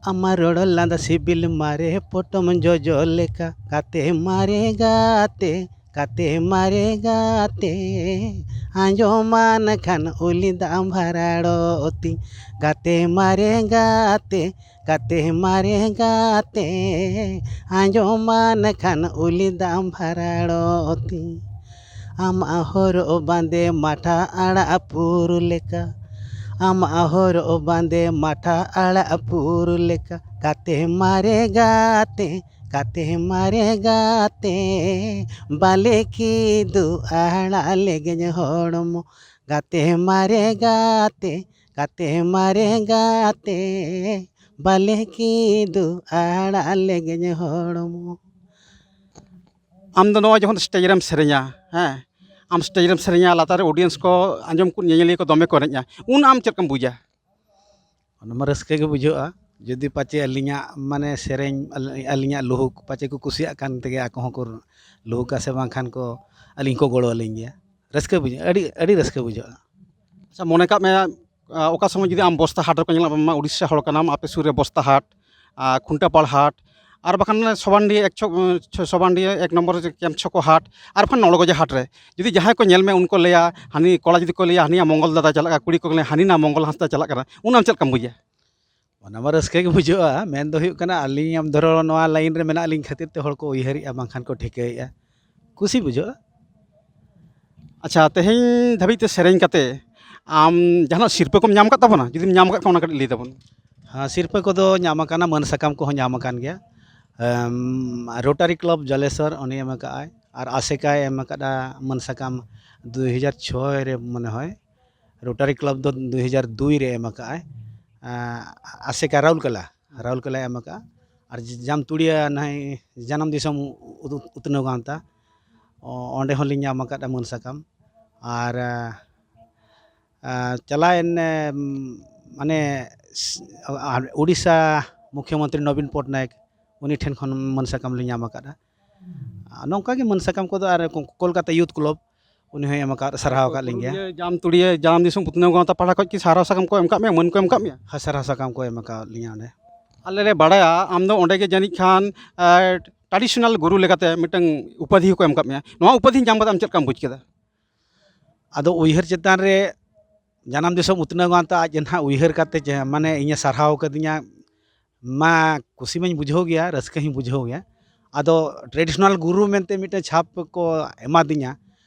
ᱟᱢᱟᱜ ᱨᱚᱲ ᱞᱟᱸᱫᱟ ᱥᱤᱵᱤᱞ ᱢᱟᱨᱮ ᱯᱚᱴᱚᱢ ᱡᱚᱡᱚ ᱞᱮᱠᱟ, ᱜᱟᱛᱮ ᱢᱟᱨᱮ ᱜᱟᱛᱮ, ᱜᱟᱛᱮ ᱢᱟᱨᱮ ᱜᱟᱛᱮ, ᱟᱸᱡᱚᱢᱟᱱ ᱠᱷᱟᱱ ᱩᱞᱤ ᱫᱟᱜ ᱵᱷᱟᱨᱟᱲᱚᱜ ᱛᱤᱧ᱾ ᱜᱟᱛᱮ ᱢᱟᱨᱮ ᱜᱟᱛᱮ, ᱜᱟᱛᱮ ᱢᱟᱨᱮ ᱜᱟᱛᱮ, ᱟᱸᱡᱚᱢᱟᱱ ᱠᱷᱟᱱ ᱩᱞᱤ ᱫᱟᱜ ᱵᱷᱟᱨᱟᱲᱚᱜ ᱛᱤᱧ᱾ ᱟᱢᱟᱜ ᱦᱚᱨᱚᱜ ᱵᱟᱸᱫᱮ ᱢᱟᱴᱷᱟ ᱟᱲᱟᱜ ᱯᱩᱨ ᱞᱮᱠᱟ, ᱟᱢᱟᱜ ᱦᱚᱨᱚᱜ ᱵᱟᱸᱫᱮ ᱢᱟᱴᱷᱟ ᱟᱲᱟᱜ ᱯᱩᱨ ᱞᱮᱠᱟ, ᱜᱟᱛᱮ ᱢᱟᱨᱮ ᱜᱟᱛᱮ, ᱜᱟᱛᱮ ᱢᱟᱨᱮ ᱜᱟᱛᱮ, ᱵᱟᱞᱮ ᱠᱤᱫᱩ ᱟᱲᱟᱜ ᱞᱮᱜᱮᱧ ᱦᱚᱲᱢᱚ, ᱜᱟᱛᱮ ᱢᱟᱨᱮ ᱜᱟᱛᱮ, ᱜᱟᱛᱮ ᱢᱟᱨᱮ ᱜᱟᱛᱮ, ᱵᱟᱞᱮ ᱠᱤᱫᱩ ᱟᱲᱟᱜ ᱞᱮᱜᱮᱧ ᱦᱚᱲᱢᱚ᱾ ᱟᱢ ᱫᱚ ᱱᱚᱣᱟ ᱡᱚᱠᱷᱚᱱ ᱥᱴᱮᱡ ᱨᱮᱢ ᱥᱮᱨᱮᱧᱟ, ᱦᱮᱸ, ᱟᱢ ᱥᱴᱮᱡ ᱨᱮᱢ ᱥᱮᱨᱮᱧᱟ, ᱞᱟᱛᱟᱨ ᱨᱮ ᱚᱰᱤᱭᱮᱱᱥ ᱠᱚ ᱟᱸᱡᱚᱢ ᱠᱚ, ᱧᱮᱧᱮᱞᱤᱭᱟᱹ ᱠᱚ ᱫᱚᱢᱮ ᱠᱚ ᱮᱱᱮᱡᱼᱟ, ᱩᱱ ᱟᱢ ᱪᱮᱫ ᱞᱮᱠᱟᱢ ᱵᱩᱡᱟ? ᱚᱱᱟ ᱢᱟ ᱨᱟᱹᱥᱠᱟᱹ ᱜᱮ ᱵᱩᱡᱷᱟᱹᱜᱼᱟ᱾ ᱡᱩᱫᱤ ᱯᱟᱪᱮ ᱟᱹᱞᱤᱧᱟᱜ ᱢᱟᱱᱮ ᱥᱮᱨᱮᱧ, ᱟᱹᱞᱤᱧᱟᱜ ᱞᱩᱦᱩᱠ ᱯᱟᱪᱮ ᱠᱚ ᱠᱩᱥᱤᱭᱟᱜ ᱠᱟᱱ ᱛᱮᱜᱮ ᱟᱠᱚ ᱦᱚᱸᱠᱚ ᱞᱩᱦᱩᱠᱟ, ᱥᱮ ᱵᱟᱝᱠᱷᱟᱱ ᱠᱚ ᱟᱹᱞᱤᱧ ᱠᱚ ᱜᱚᱲᱚ ᱟᱹᱞᱤᱧ ᱜᱮᱭᱟ᱾ ᱨᱟᱹᱥᱠᱟᱹ ᱵᱩᱡᱷᱟᱹᱜᱼᱟ, ᱟᱹᱰᱤ, ᱟᱹᱰᱤ ᱨᱟᱹᱥᱠᱟᱹ ᱵᱩᱡᱷᱟᱹᱜᱼᱟ᱾ ᱟᱪᱪᱷᱟ, ᱢᱚᱱᱮ ᱠᱟᱜ ᱢᱮ, ᱟ, ᱚᱠᱟ ᱥᱚᱢᱚᱭ ᱡᱩᱫᱤ ᱟᱢ ᱵᱚᱥᱛᱟ ᱦᱟᱴ ᱨᱮᱠᱚ ᱧᱮᱞ ᱢᱮ, ᱩᱲᱤᱥᱥᱟ ᱦᱚᱲ ᱠᱟᱱᱟᱢ, ᱟᱯᱮ ᱥᱩᱨ ᱨᱮ ᱵᱚᱥᱛᱟ ᱦᱟᱴ, ᱟ, ᱠᱷᱩᱱᱴᱟᱹᱯᱟᱲ ᱦᱟᱴ, ᱟᱨ ᱵᱟᱠᱷᱟᱱ ᱥᱚᱵᱟᱱᱰᱤ ᱮᱠ ᱪᱷᱚ-, ᱥᱚᱵᱟᱱᱰᱤ ᱮᱠ ᱱᱚᱢᱵᱚᱨ ᱨᱮ ᱠᱮᱢᱯ ᱪᱷᱚᱠᱚ ᱦᱟᱴ, ᱟᱨ ᱵᱟᱠᱷᱟᱱ ᱱᱚᱲᱜᱚᱡᱟ ᱦᱟᱴ ᱨᱮ ᱡᱩᱫᱤ ᱡᱟᱦᱟᱸᱭ ᱠᱚ ᱧᱮᱞ ᱢᱮ, ᱩᱱᱠᱩ ᱞᱟᱹᱭᱟ, ᱦᱟᱹᱱᱤ ᱠᱚᱲᱟ ᱡᱩᱫᱤ ᱠᱚ ᱞᱟᱹᱭᱟ, "ᱦᱟᱹᱱᱤᱭᱟᱜ ᱢᱚᱝᱜᱚᱞ ᱫᱟᱫᱟ ᱪᱟᱞᱟᱜ ᱠᱟᱱᱟ", ᱠᱩᱲᱤ ᱠᱚ ᱞᱟᱹᱭᱟ, "ᱦᱟᱹᱱᱤ ᱱᱟ ᱢᱚᱝᱜᱚᱞ ᱦᱟᱸᱥᱫᱟ ᱪᱟᱞᱟᱜ ᱠᱟᱱᱟ", ᱩᱱ ᱟᱢ ᱪᱮᱫ ᱞᱮᱠᱟᱢ ᱵᱩᱡᱟ? ᱚᱱᱟ ᱢᱟ ᱨᱟᱹᱥᱠᱟᱹ ᱜᱮ ᱵᱩᱡᱷᱟᱹᱜᱼᱟ᱾ ᱢᱮᱱ ᱫᱚ ᱦᱩᱭᱩᱜ ᱠᱟᱱᱟ, ᱟᱹᱞᱤᱧ ᱟᱢ ᱫᱷᱚᱨᱚ ᱱᱚᱣᱟ line ᱨᱮ ᱢᱮᱱᱟᱜ ᱞᱤᱧ ᱠᱷᱟᱹᱛᱤᱨ ᱛᱮ ᱦᱚᱲ ᱠᱚ ᱩᱭᱦᱟᱹᱨᱮᱜᱼᱟ, ᱵᱟᱝᱠᱷᱟᱱ ᱠᱚ ᱴᱷᱤᱠᱟᱹᱭᱮᱜᱼᱟ᱾ ᱠᱩᱥᱤ ᱵᱩᱡᱷᱟᱹᱜᱼᱟ᱾ ᱟᱪᱪᱷᱟ, ᱛᱮᱦᱮᱧ ᱫᱷᱟᱹᱵᱤᱡ ᱛᱮ ᱥᱮᱨᱮᱧ ᱠᱟᱛᱮ ᱟᱢ ᱡᱟᱦᱟᱱᱟᱜ ᱥᱤᱨᱯᱟᱹ ᱠᱚᱢ ᱧᱟᱢ ᱟᱠᱟᱫ ᱛᱟᱵᱚᱱᱟ? ᱡᱩᱫᱤᱢ ᱧᱟᱢ ᱟᱠᱟᱫ ᱠᱷᱟᱱ, ᱚᱱᱟ ᱠᱟᱹᱴᱤᱡ ᱞᱟᱹᱭ ᱛᱟᱵᱚᱱ᱾ ᱦᱮᱸ, ᱥᱤᱨᱯᱟᱹ ᱠᱚᱫᱚ ᱧᱟᱢ ᱟᱠᱟᱱᱟ, ᱢᱟᱹᱱ ᱥᱟᱠᱟᱢ ᱠᱚᱦᱚᱸ ᱧᱟᱢ ᱟᱠᱟᱱ ᱜᱮᱭᱟ᱾ ᱮᱢ, Rotary Club ᱡᱟᱞᱮᱥᱚᱨ, ᱩᱱᱤ ᱮᱢ ᱟᱠᱟᱫᱼᱟᱭ, ᱟᱨ ᱟᱥᱮᱠᱟᱭ ᱮᱢ ᱟᱠᱟᱫᱼᱟ ᱢᱟᱹᱱ ᱥᱟᱠᱟᱢ ᱫᱩᱭ ᱦᱟᱡᱟᱨ ᱪᱷᱚᱭ ᱨᱮ ᱢᱚᱱᱮ ᱦᱚᱭ᱾ Rotary Club ᱫᱚ ᱫᱩᱭ ᱦᱟᱡᱟᱨ ᱫᱩᱭ ᱨᱮ ᱮᱢ ᱟᱠᱟᱫᱼᱟᱭ᱾ ᱮᱸ, ᱟᱥᱮᱠᱟ ᱨᱟᱣᱩᱞᱠᱮᱞᱟ, ᱨᱟᱣᱩᱞᱠᱮᱞᱟᱭ ᱮᱢ ᱟᱠᱟᱫᱼᱟ᱾ ᱟᱨ ᱡᱟᱢᱛᱩᱲᱤᱭᱟᱹ ᱱᱟᱦᱟᱭ ᱡᱟᱱᱟᱢ ᱫᱤᱥᱚᱢ ᱩᱫ-, ᱩᱛᱱᱟᱹᱣ ᱜᱟᱶᱛᱟ, ᱚ-, ᱚᱸᱰᱮ ᱦᱚᱸᱞᱤᱧ ᱧᱟᱢ ᱟᱠᱟᱫᱼᱟ ᱢᱟᱹᱱ ᱥᱟᱠᱟᱢ᱾ ᱟᱨ, ᱟᱸ, ᱪᱟᱞᱟᱣᱮᱱ, ᱮᱢ, ᱢᱟᱱᱮ, ᱥ-, ᱟᱨ ᱩᱰᱤᱥᱟ ᱢᱩᱠᱷᱭᱚᱢᱚᱱᱛᱨᱤ ᱱᱚᱵᱤᱱ ᱯᱚᱴᱱᱟᱭᱮᱠ, ᱩᱱᱤ ᱴᱷᱮᱱ ᱠᱷᱚᱱ ᱢᱟᱹᱱ ᱥᱟᱠᱟᱢ ᱞᱤᱧ ᱧᱟᱢ ᱟᱠᱟᱫᱼᱟ᱾ ᱟᱨ ᱱᱚᱝᱠᱟ ᱜᱮ ᱢᱟᱹᱱ ᱥᱟᱠᱟᱢ ᱠᱚᱫᱚ, ᱟᱨ ᱠᱚ-, ᱠᱚᱞᱠᱟᱛᱟ Youth Club, ᱩᱱᱤ ᱦᱚᱸᱭ ᱮᱢ ᱟᱠᱟᱫ, ᱥᱟᱨᱦᱟᱣ ᱟᱠᱟᱫ ᱞᱤᱧ ᱜᱮᱭᱟ᱾ ᱯᱩᱨᱩᱞᱤᱭᱟᱹ ᱡᱟᱢᱛᱩᱲᱤᱭᱟᱹ ᱡᱟᱱᱟᱢ ᱫᱤᱥᱚᱢ ᱩᱛᱱᱟᱹᱣ ᱜᱟᱶᱛᱟ ᱯᱟᱦᱴᱟ ᱠᱷᱚᱱ ᱠᱤ ᱥᱟᱨᱦᱟᱣ ᱥᱟᱠᱟᱢ ᱠᱚ ᱮᱢ ᱟᱠᱟᱫ ᱢᱮᱭᱟ, ᱢᱟᱹᱱ ᱠᱚ ᱮᱢ ᱟᱠᱟᱫ ᱢᱮᱭᱟ? ᱦᱮᱸ, ᱥᱟᱨᱦᱟᱣ ᱥᱟᱠᱟᱢ ᱠᱚ ᱮᱢ ᱟᱠᱟᱫ ᱞᱤᱧᱟ ᱚᱸᱰᱮ᱾ ᱟᱞᱮ ᱞᱮ ᱵᱟᱲᱟᱭᱟ ᱟᱢ ᱫᱚ ᱚᱸᱰᱮ ᱜᱮ ᱡᱟᱹᱱᱤᱡ ᱠᱷᱟᱱ, ᱮ, traditional ᱜᱩᱨᱩ ᱞᱮᱠᱟᱛᱮ ᱢᱤᱫᱴᱟᱝ ᱩᱯᱟᱫᱷᱤ ᱦᱚᱸᱠᱚ ᱮᱢ ᱟᱠᱟᱫ ᱢᱮᱭᱟ᱾ ᱱᱚᱣᱟ ᱩᱯᱟᱫᱷᱤ ᱧᱟᱢ ᱠᱟᱛᱮ ᱟᱢ ᱪᱮᱫ ᱞᱮᱠᱟᱢ ᱵᱩᱡᱽ ᱠᱮᱫᱟ? ᱟᱫᱚ ᱩᱭᱦᱟᱹᱨ ᱪᱮᱛᱟᱱ ᱨᱮ, ᱡᱟᱱᱟᱢ ᱫᱤᱥᱚᱢ ᱩᱛᱱᱟᱹᱣ ᱜᱟᱶᱛᱟ ᱟᱡ ᱜᱮ ᱱᱟᱦᱟᱜ ᱩᱭᱦᱟᱹᱨ ᱠᱟᱛᱮ ᱡᱮ, ᱢᱟᱱᱮ, ᱤᱧᱮ ᱥᱟᱨᱦᱟᱣ ᱠᱟᱹᱫᱤᱧᱟ, ᱢᱟ ᱠᱩᱥᱤ ᱢᱟᱧ ᱵᱩᱡᱷᱟᱹᱣ ᱜᱮᱭᱟ, ᱨᱟᱹᱥᱠᱟᱹ ᱦᱚᱸᱧ ᱵᱩᱡᱷᱟᱹᱣ ᱜᱮᱭᱟ᱾ ᱟᱫᱚ traditional ᱜᱩᱨᱩ ᱢᱮᱱᱛᱮ ᱢᱤᱫᱴᱮᱱ ᱪᱷᱟᱯ ᱠᱚ ᱮᱢᱟᱫᱤᱧᱟ᱾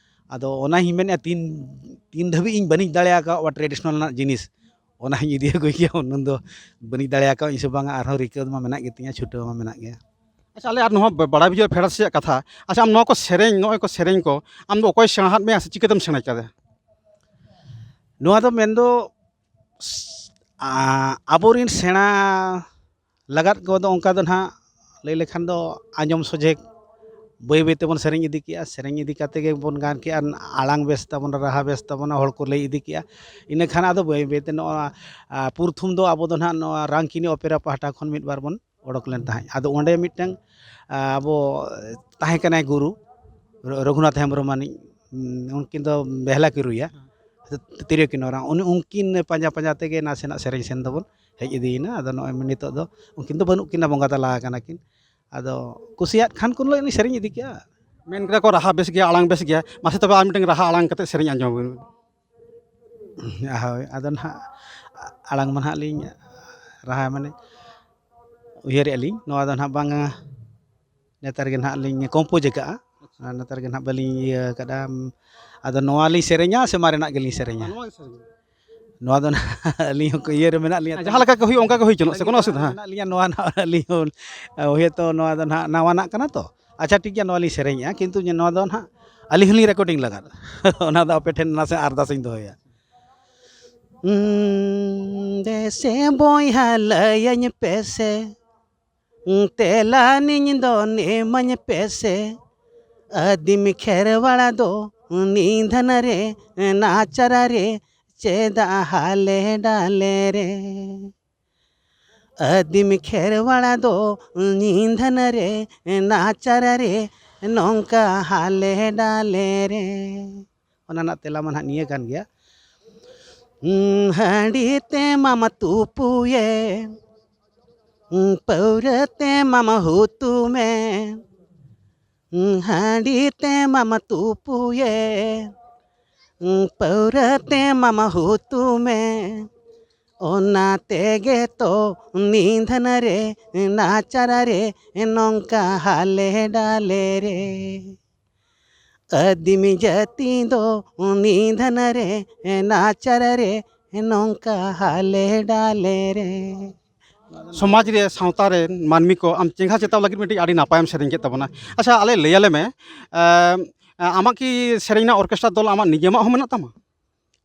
ᱟᱫᱚ ᱚᱱᱟ ᱦᱚᱸᱧ ᱢᱮᱱᱮᱫᱼᱟ, ᱛᱤᱱ, ᱛᱤᱱ ᱫᱷᱟᱹᱵᱤᱡ ᱤᱧ ᱵᱟᱹᱱᱤᱡ ᱫᱟᱲᱮ ᱟᱠᱟᱫ traditional ᱨᱮᱱᱟᱜ ᱡᱤᱱᱤᱥ, ᱚᱱᱟ ᱦᱚᱸᱧ ᱤᱫᱤ ᱟᱹᱜᱩᱭ ᱜᱮᱭᱟ᱾ ᱩᱱᱟᱹᱝ ᱫᱚ ᱵᱟᱹᱱᱤᱡ ᱫᱟᱲᱮ ᱟᱠᱟᱫ ᱤᱧ ᱥᱮ ᱵᱟᱝᱟ, ᱟᱨᱦᱚᱸ ᱨᱤᱠᱟᱹ ᱢᱟ ᱢᱮᱱᱟᱜ ᱜᱮᱛᱤᱧᱟ, ᱪᱷᱩᱴᱟᱹᱣ ᱢᱟ ᱢᱮᱱᱟᱜ ᱜᱮᱭᱟ᱾ ᱟᱪᱪᱷᱟ, ᱟᱞᱮ ᱟᱨ ᱱᱚᱣᱟ ᱵᱟ-, ᱵᱟᱲᱟᱭ ᱵᱩᱡᱷᱟᱹᱣ ᱯᱷᱮᱰᱟᱛ ᱥᱮᱭᱟᱜ ᱠᱟᱛᱷᱟ᱾ ᱟᱪᱪᱷᱟ, ᱟᱢ ᱱᱚᱣᱟ ᱠᱚ ᱥᱮᱨᱮᱧ, ᱱᱚᱜᱼᱚᱭ ᱠᱚ ᱥᱮᱨᱮᱧ ᱠᱚ, ᱟᱢ ᱫᱚ ᱚᱠᱚᱭ ᱥᱮᱬᱟ ᱟᱫ ᱢᱮᱭᱟ ᱥᱮ ᱪᱤᱠᱟᱹᱛᱮᱢ ᱥᱮᱬᱟ ᱠᱮᱫᱟ? ᱱᱚᱣᱟ ᱫᱚ ᱢᱮᱱᱫᱚ, ᱟ-, ᱟᱵᱚᱨᱮᱱ ᱥᱮᱬᱟ ᱞᱟᱜᱟᱫ ᱠᱚᱫᱚ ᱚᱱᱠᱟ ᱫᱚ ᱱᱟᱦᱟᱜ ᱞᱟᱹᱭ ᱞᱮᱠᱷᱟᱱ ᱫᱚ ᱟᱸᱡᱚᱢ ᱥᱚᱡᱷᱮ ᱵᱟᱹᱭ ᱵᱟᱹᱭ ᱛᱮᱵᱚᱱ ᱥᱮᱨᱮᱧ ᱤᱫᱤ ᱠᱮᱜᱼᱟ, ᱥᱮᱨᱮᱧ ᱤᱫᱤ ᱠᱟᱛᱮ ᱜᱮᱵᱚᱱ ᱜᱟᱱ ᱠᱮᱜᱼᱟ, ᱟᱲᱟᱝ ᱵᱮᱥ ᱛᱟᱵᱚᱱᱟ, ᱨᱟᱦᱟ ᱵᱮᱥ ᱛᱟᱵᱚᱱᱟ, ᱦᱚᱲ ᱠᱚ ᱞᱟᱹᱭ ᱤᱫᱤ ᱠᱮᱜᱼᱟ᱾ ᱤᱱᱟᱹ ᱠᱷᱟᱱ ᱟᱫᱚ ᱵᱟᱹᱭ ᱵᱟᱹᱭ ᱛᱮ ᱱᱚᱣᱟ, ᱟ, ᱯᱩᱨᱛᱷᱩᱢ ᱫᱚ ᱟᱵᱚ ᱫᱚ ᱱᱟᱦᱟᱜ ᱱᱚᱣᱟ ᱨᱟᱝᱠᱤᱱᱤ ᱚᱯᱮᱨᱟ ᱯᱟᱦᱴᱟ ᱠᱷᱚᱱ ᱢᱤᱫ ᱵᱟᱨ ᱵᱚᱱ ᱚᱰᱚᱠ ᱞᱮᱱ ᱛᱟᱦᱮᱸᱫ᱾ ᱟᱫᱚ ᱚᱸᱰᱮ ᱢᱤᱫᱴᱟᱝ, ᱟ, ᱟᱵᱚ ᱛᱟᱦᱮᱸ ᱠᱟᱱᱟᱭ ᱜᱩᱨᱩ, ᱨᱚ-, ᱨᱚᱜᱷᱩᱱᱟᱛᱷ ᱦᱮᱢᱵᱨᱚᱢ ᱟᱹᱱᱤᱡ, ᱩᱱᱠᱤᱱ ᱫᱚ ᱵᱮᱦᱞᱟ ᱠᱤᱱ ᱨᱩᱭᱟ, ᱛᱤᱨᱭᱳ ᱠᱤᱱ ᱚᱨᱟ᱾ ᱩᱱᱤ, ᱩᱱᱠᱤᱱ ᱯᱟᱸᱡᱟ ᱯᱟᱸᱡᱟ ᱛᱮᱜᱮ ᱱᱟᱥᱮᱱᱟᱜ ᱥᱮᱨᱮᱧ ᱥᱮᱱ ᱫᱚᱵᱚᱱ ᱦᱮᱡ ᱤᱫᱤᱭᱮᱱᱟ᱾ ᱟᱫᱚ ᱱᱚᱜᱼᱚᱭ ᱱᱤᱛᱚᱜ ᱫᱚ ᱩᱱᱠᱤᱱ ᱫᱚ ᱵᱟᱹᱱᱩᱜ ᱠᱤᱱᱟ, ᱵᱚᱸᱜᱟ ᱛᱟᱞᱟ ᱟᱠᱟᱱᱟ ᱠᱤᱱ᱾ ᱟᱫᱚ ᱠᱩᱥᱤᱭᱟᱜ ᱠᱷᱟᱱ ᱠᱚ ᱞᱟᱹᱭ ᱥᱮᱨᱮᱧ ᱤᱫᱤ ᱠᱮᱜᱼᱟ᱾ ᱢᱮᱱ ᱠᱮᱫᱟ ᱠᱚ ᱨᱟᱦᱟ ᱵᱮᱥ ᱜᱮᱭᱟ, ᱟᱲᱟᱝ ᱵᱮᱥ ᱜᱮᱭᱟ᱾ ᱢᱟᱥᱮ ᱛᱚᱵᱮ ᱟᱨ ᱢᱤᱫᱴᱟᱝ ᱨᱟᱦᱟ ᱟᱲᱟᱝ ᱠᱟᱛᱮ ᱥᱮᱨᱮᱧ ᱟᱸᱡᱚᱢ ᱟᱵᱚᱱ ᱢᱮ᱾ ᱦᱳᱭ, ᱟᱫᱚ ᱱᱟᱦᱟᱜ ᱟᱲᱟᱝ ᱢᱟ ᱱᱟᱦᱟᱜ ᱞᱤᱧ ᱨᱟᱦᱟ ᱢᱟᱱᱮ ᱩᱭᱦᱟᱹᱨᱮᱫᱼᱟ ᱞᱤᱧ, ᱱᱚᱣᱟ ᱫᱚ ᱱᱟᱦᱟᱜ ᱵᱟᱝ ᱱᱮᱛᱟᱨ ᱜᱮ ᱱᱟᱦᱟᱜ ᱞᱤᱧ ᱠᱚᱢᱯᱳᱡᱽ ᱟᱠᱟᱫᱼᱟ᱾ ᱟᱨ ᱱᱮᱛᱟᱨ ᱜᱮ ᱱᱟᱦᱟᱜ ᱵᱟᱹᱞᱤᱧ ᱤᱭᱟᱹ ᱟᱠᱟᱫᱼᱟ᱾ ᱟᱫᱚ ᱱᱚᱣᱟ ᱞᱤᱧ ᱥᱮᱨᱮᱧᱟ ᱥᱮ ᱢᱟᱨᱮᱱᱟᱜ ᱜᱮᱞᱤᱧ ᱥᱮᱨᱮᱧᱟ? ᱱᱚᱣᱟ ᱜᱮ ᱥᱮᱨᱮᱧ᱾ ᱱᱚᱣᱟ ᱫᱚ ᱱᱟᱦᱟᱜ ᱟᱹᱞᱤᱧ ᱦᱚᱸ ᱤᱭᱟᱹ ᱨᱮ ᱢᱮᱱᱟᱜ ᱞᱤᱧᱟ᱾ ᱡᱟᱦᱟᱸ ᱞᱮᱠᱟ ᱜᱮ ᱦᱩᱭᱩᱜ, ᱚᱱᱠᱟ ᱜᱮ ᱦᱩᱭ ᱦᱚᱪᱚᱱᱚᱜ ᱥᱮ, ᱠᱳᱱᱳ ᱚᱥᱩᱵᱤᱫᱷᱟ ᱦᱮᱸ? ᱢᱮᱱᱟᱜ ᱞᱤᱧᱟ ᱱᱚᱣᱟ ᱱᱟᱦᱟᱜ ᱟᱹᱞᱤᱧ ᱦᱚᱸ, ᱦᱳᱭᱛᱳ ᱱᱚᱣᱟ ᱫᱚ ᱱᱟᱦᱟᱜ ᱱᱟᱣᱟᱱᱟᱜ ᱠᱟᱱᱟ ᱛᱚ᱾ ᱟᱪᱪᱷᱟ, ᱴᱷᱤᱠ ᱜᱮᱭᱟ, ᱱᱚᱣᱟ ᱞᱤᱧ ᱥᱮᱨᱮᱧᱮᱜᱼᱟ, ᱠᱤᱱᱛᱩ ᱱᱚᱣᱟ ᱫᱚ ᱱᱟᱦᱟᱜ ᱟᱹᱞᱤᱧ ᱦᱚᱸᱞᱤᱧ ᱨᱮᱠᱚᱨᱰᱤᱝ ᱞᱟᱜᱟᱫ᱾ ᱚᱱᱟ ᱫᱚ ᱟᱯᱮ ᱴᱷᱮᱱ ᱱᱟᱥᱮ ᱟᱨᱫᱟᱥ ᱤᱧ ᱫᱚᱦᱚᱭᱟ᱾ ᱩᱸ, ᱫᱮᱥᱮ ᱵᱚᱭᱦᱟ ᱞᱟᱹᱭᱟᱹᱧ ᱯᱮᱥᱮ, ᱛᱮᱞᱟ ᱱᱤᱧ ᱫᱚ ᱮᱢᱟᱹᱧ ᱯᱮᱥᱮ, ᱟᱹᱫᱤᱢ ᱠᱷᱮᱨᱣᱟᱲᱟ ᱫᱚ ᱱᱤᱫᱷᱟᱹᱱ ᱨᱮ ᱱᱟᱪᱟᱨ ᱨᱮ ᱪᱮᱫᱟᱜ ᱦᱟᱞᱮ ᱰᱟᱞᱮ ᱨᱮ? ᱟᱹᱫᱤᱢ ᱠᱷᱮᱨᱣᱟᱲᱟ ᱫᱚ ᱱᱤᱫᱷᱟᱹᱱ ᱨᱮ ᱱᱟᱪᱟᱨ ᱨᱮ ᱱᱚᱝᱠᱟ ᱦᱟᱞᱮ ᱰᱟᱞᱮ ᱨᱮ᱾ ᱚᱱᱟ ᱨᱮᱱᱟᱜ ᱛᱮᱞᱟ ᱢᱟ ᱱᱟᱦᱟᱜ ᱱᱤᱭᱟᱹ ᱠᱟᱱ ᱜᱮᱭᱟ᱾ ᱦᱩᱸ, ᱦᱟᱺᱰᱤ ᱛᱮ ᱢᱟᱢ ᱛᱩᱯᱩᱭᱮ, ᱦᱩᱸ, ᱯᱟᱹᱣᱨᱟᱹ ᱛᱮ ᱢᱟᱢ ᱦᱩᱛᱩᱢᱮ, ᱦᱩᱸ, ᱦᱟᱺᱰᱤ ᱛᱮ ᱢᱟᱢ ᱛᱩᱯᱩᱭᱮ, ᱦᱩᱸ, ᱯᱟᱹᱣᱨᱟᱹ ᱛᱮ ᱢᱟᱢ ᱦᱩᱛᱩᱢᱮ᱾ ᱚᱱᱟ ᱛᱮᱜᱮ ᱛᱚ ᱱᱤᱫᱷᱟᱹᱱ ᱨᱮ ᱱᱟᱪᱟᱨ ᱨᱮ ᱱᱚᱝᱠᱟ ᱦᱟᱞᱮ ᱰᱟᱞᱮ ᱨᱮ᱾ ᱟᱹᱫᱤᱢ ᱡᱟᱹᱛᱤ ᱫᱚ ᱱᱤᱫᱷᱟᱹᱱ ᱨᱮ ᱱᱟᱪᱟᱨ ᱨᱮ ᱱᱚᱝᱠᱟ ᱦᱟᱞᱮ ᱰᱟᱞᱮ ᱨᱮ᱾ ᱥᱚᱢᱟᱡᱽ ᱨᱮ, ᱥᱟᱶᱛᱟ ᱨᱮ ᱢᱟᱹᱱᱢᱤ ᱠᱚ ᱟᱢ ᱪᱮᱸᱜᱷᱟ ᱪᱮᱛᱟᱣ ᱞᱟᱹᱜᱤᱫ ᱢᱤᱫᱴᱤᱡ ᱟᱹᱰᱤ ᱱᱟᱯᱟᱭᱮᱢ ᱥᱮᱨᱮᱧ ᱠᱮᱫ ᱛᱟᱵᱚᱱᱟ᱾ ᱟᱪᱪᱷᱟ, ᱟᱞᱮ ᱞᱟᱹᱭ ᱟᱞᱮ ᱢᱮ, ᱮᱸ, ᱟᱢᱟᱜ ᱠᱤ ᱥᱮᱨᱮᱧ ᱨᱮᱱᱟᱜ ᱚᱨᱠᱮᱥᱴᱨᱟ ᱫᱚᱞ ᱟᱢᱟᱜ ᱱᱤᱡᱮᱢᱟᱜ ᱦᱚᱸ ᱢᱮᱱᱟᱜ ᱛᱟᱢᱟ?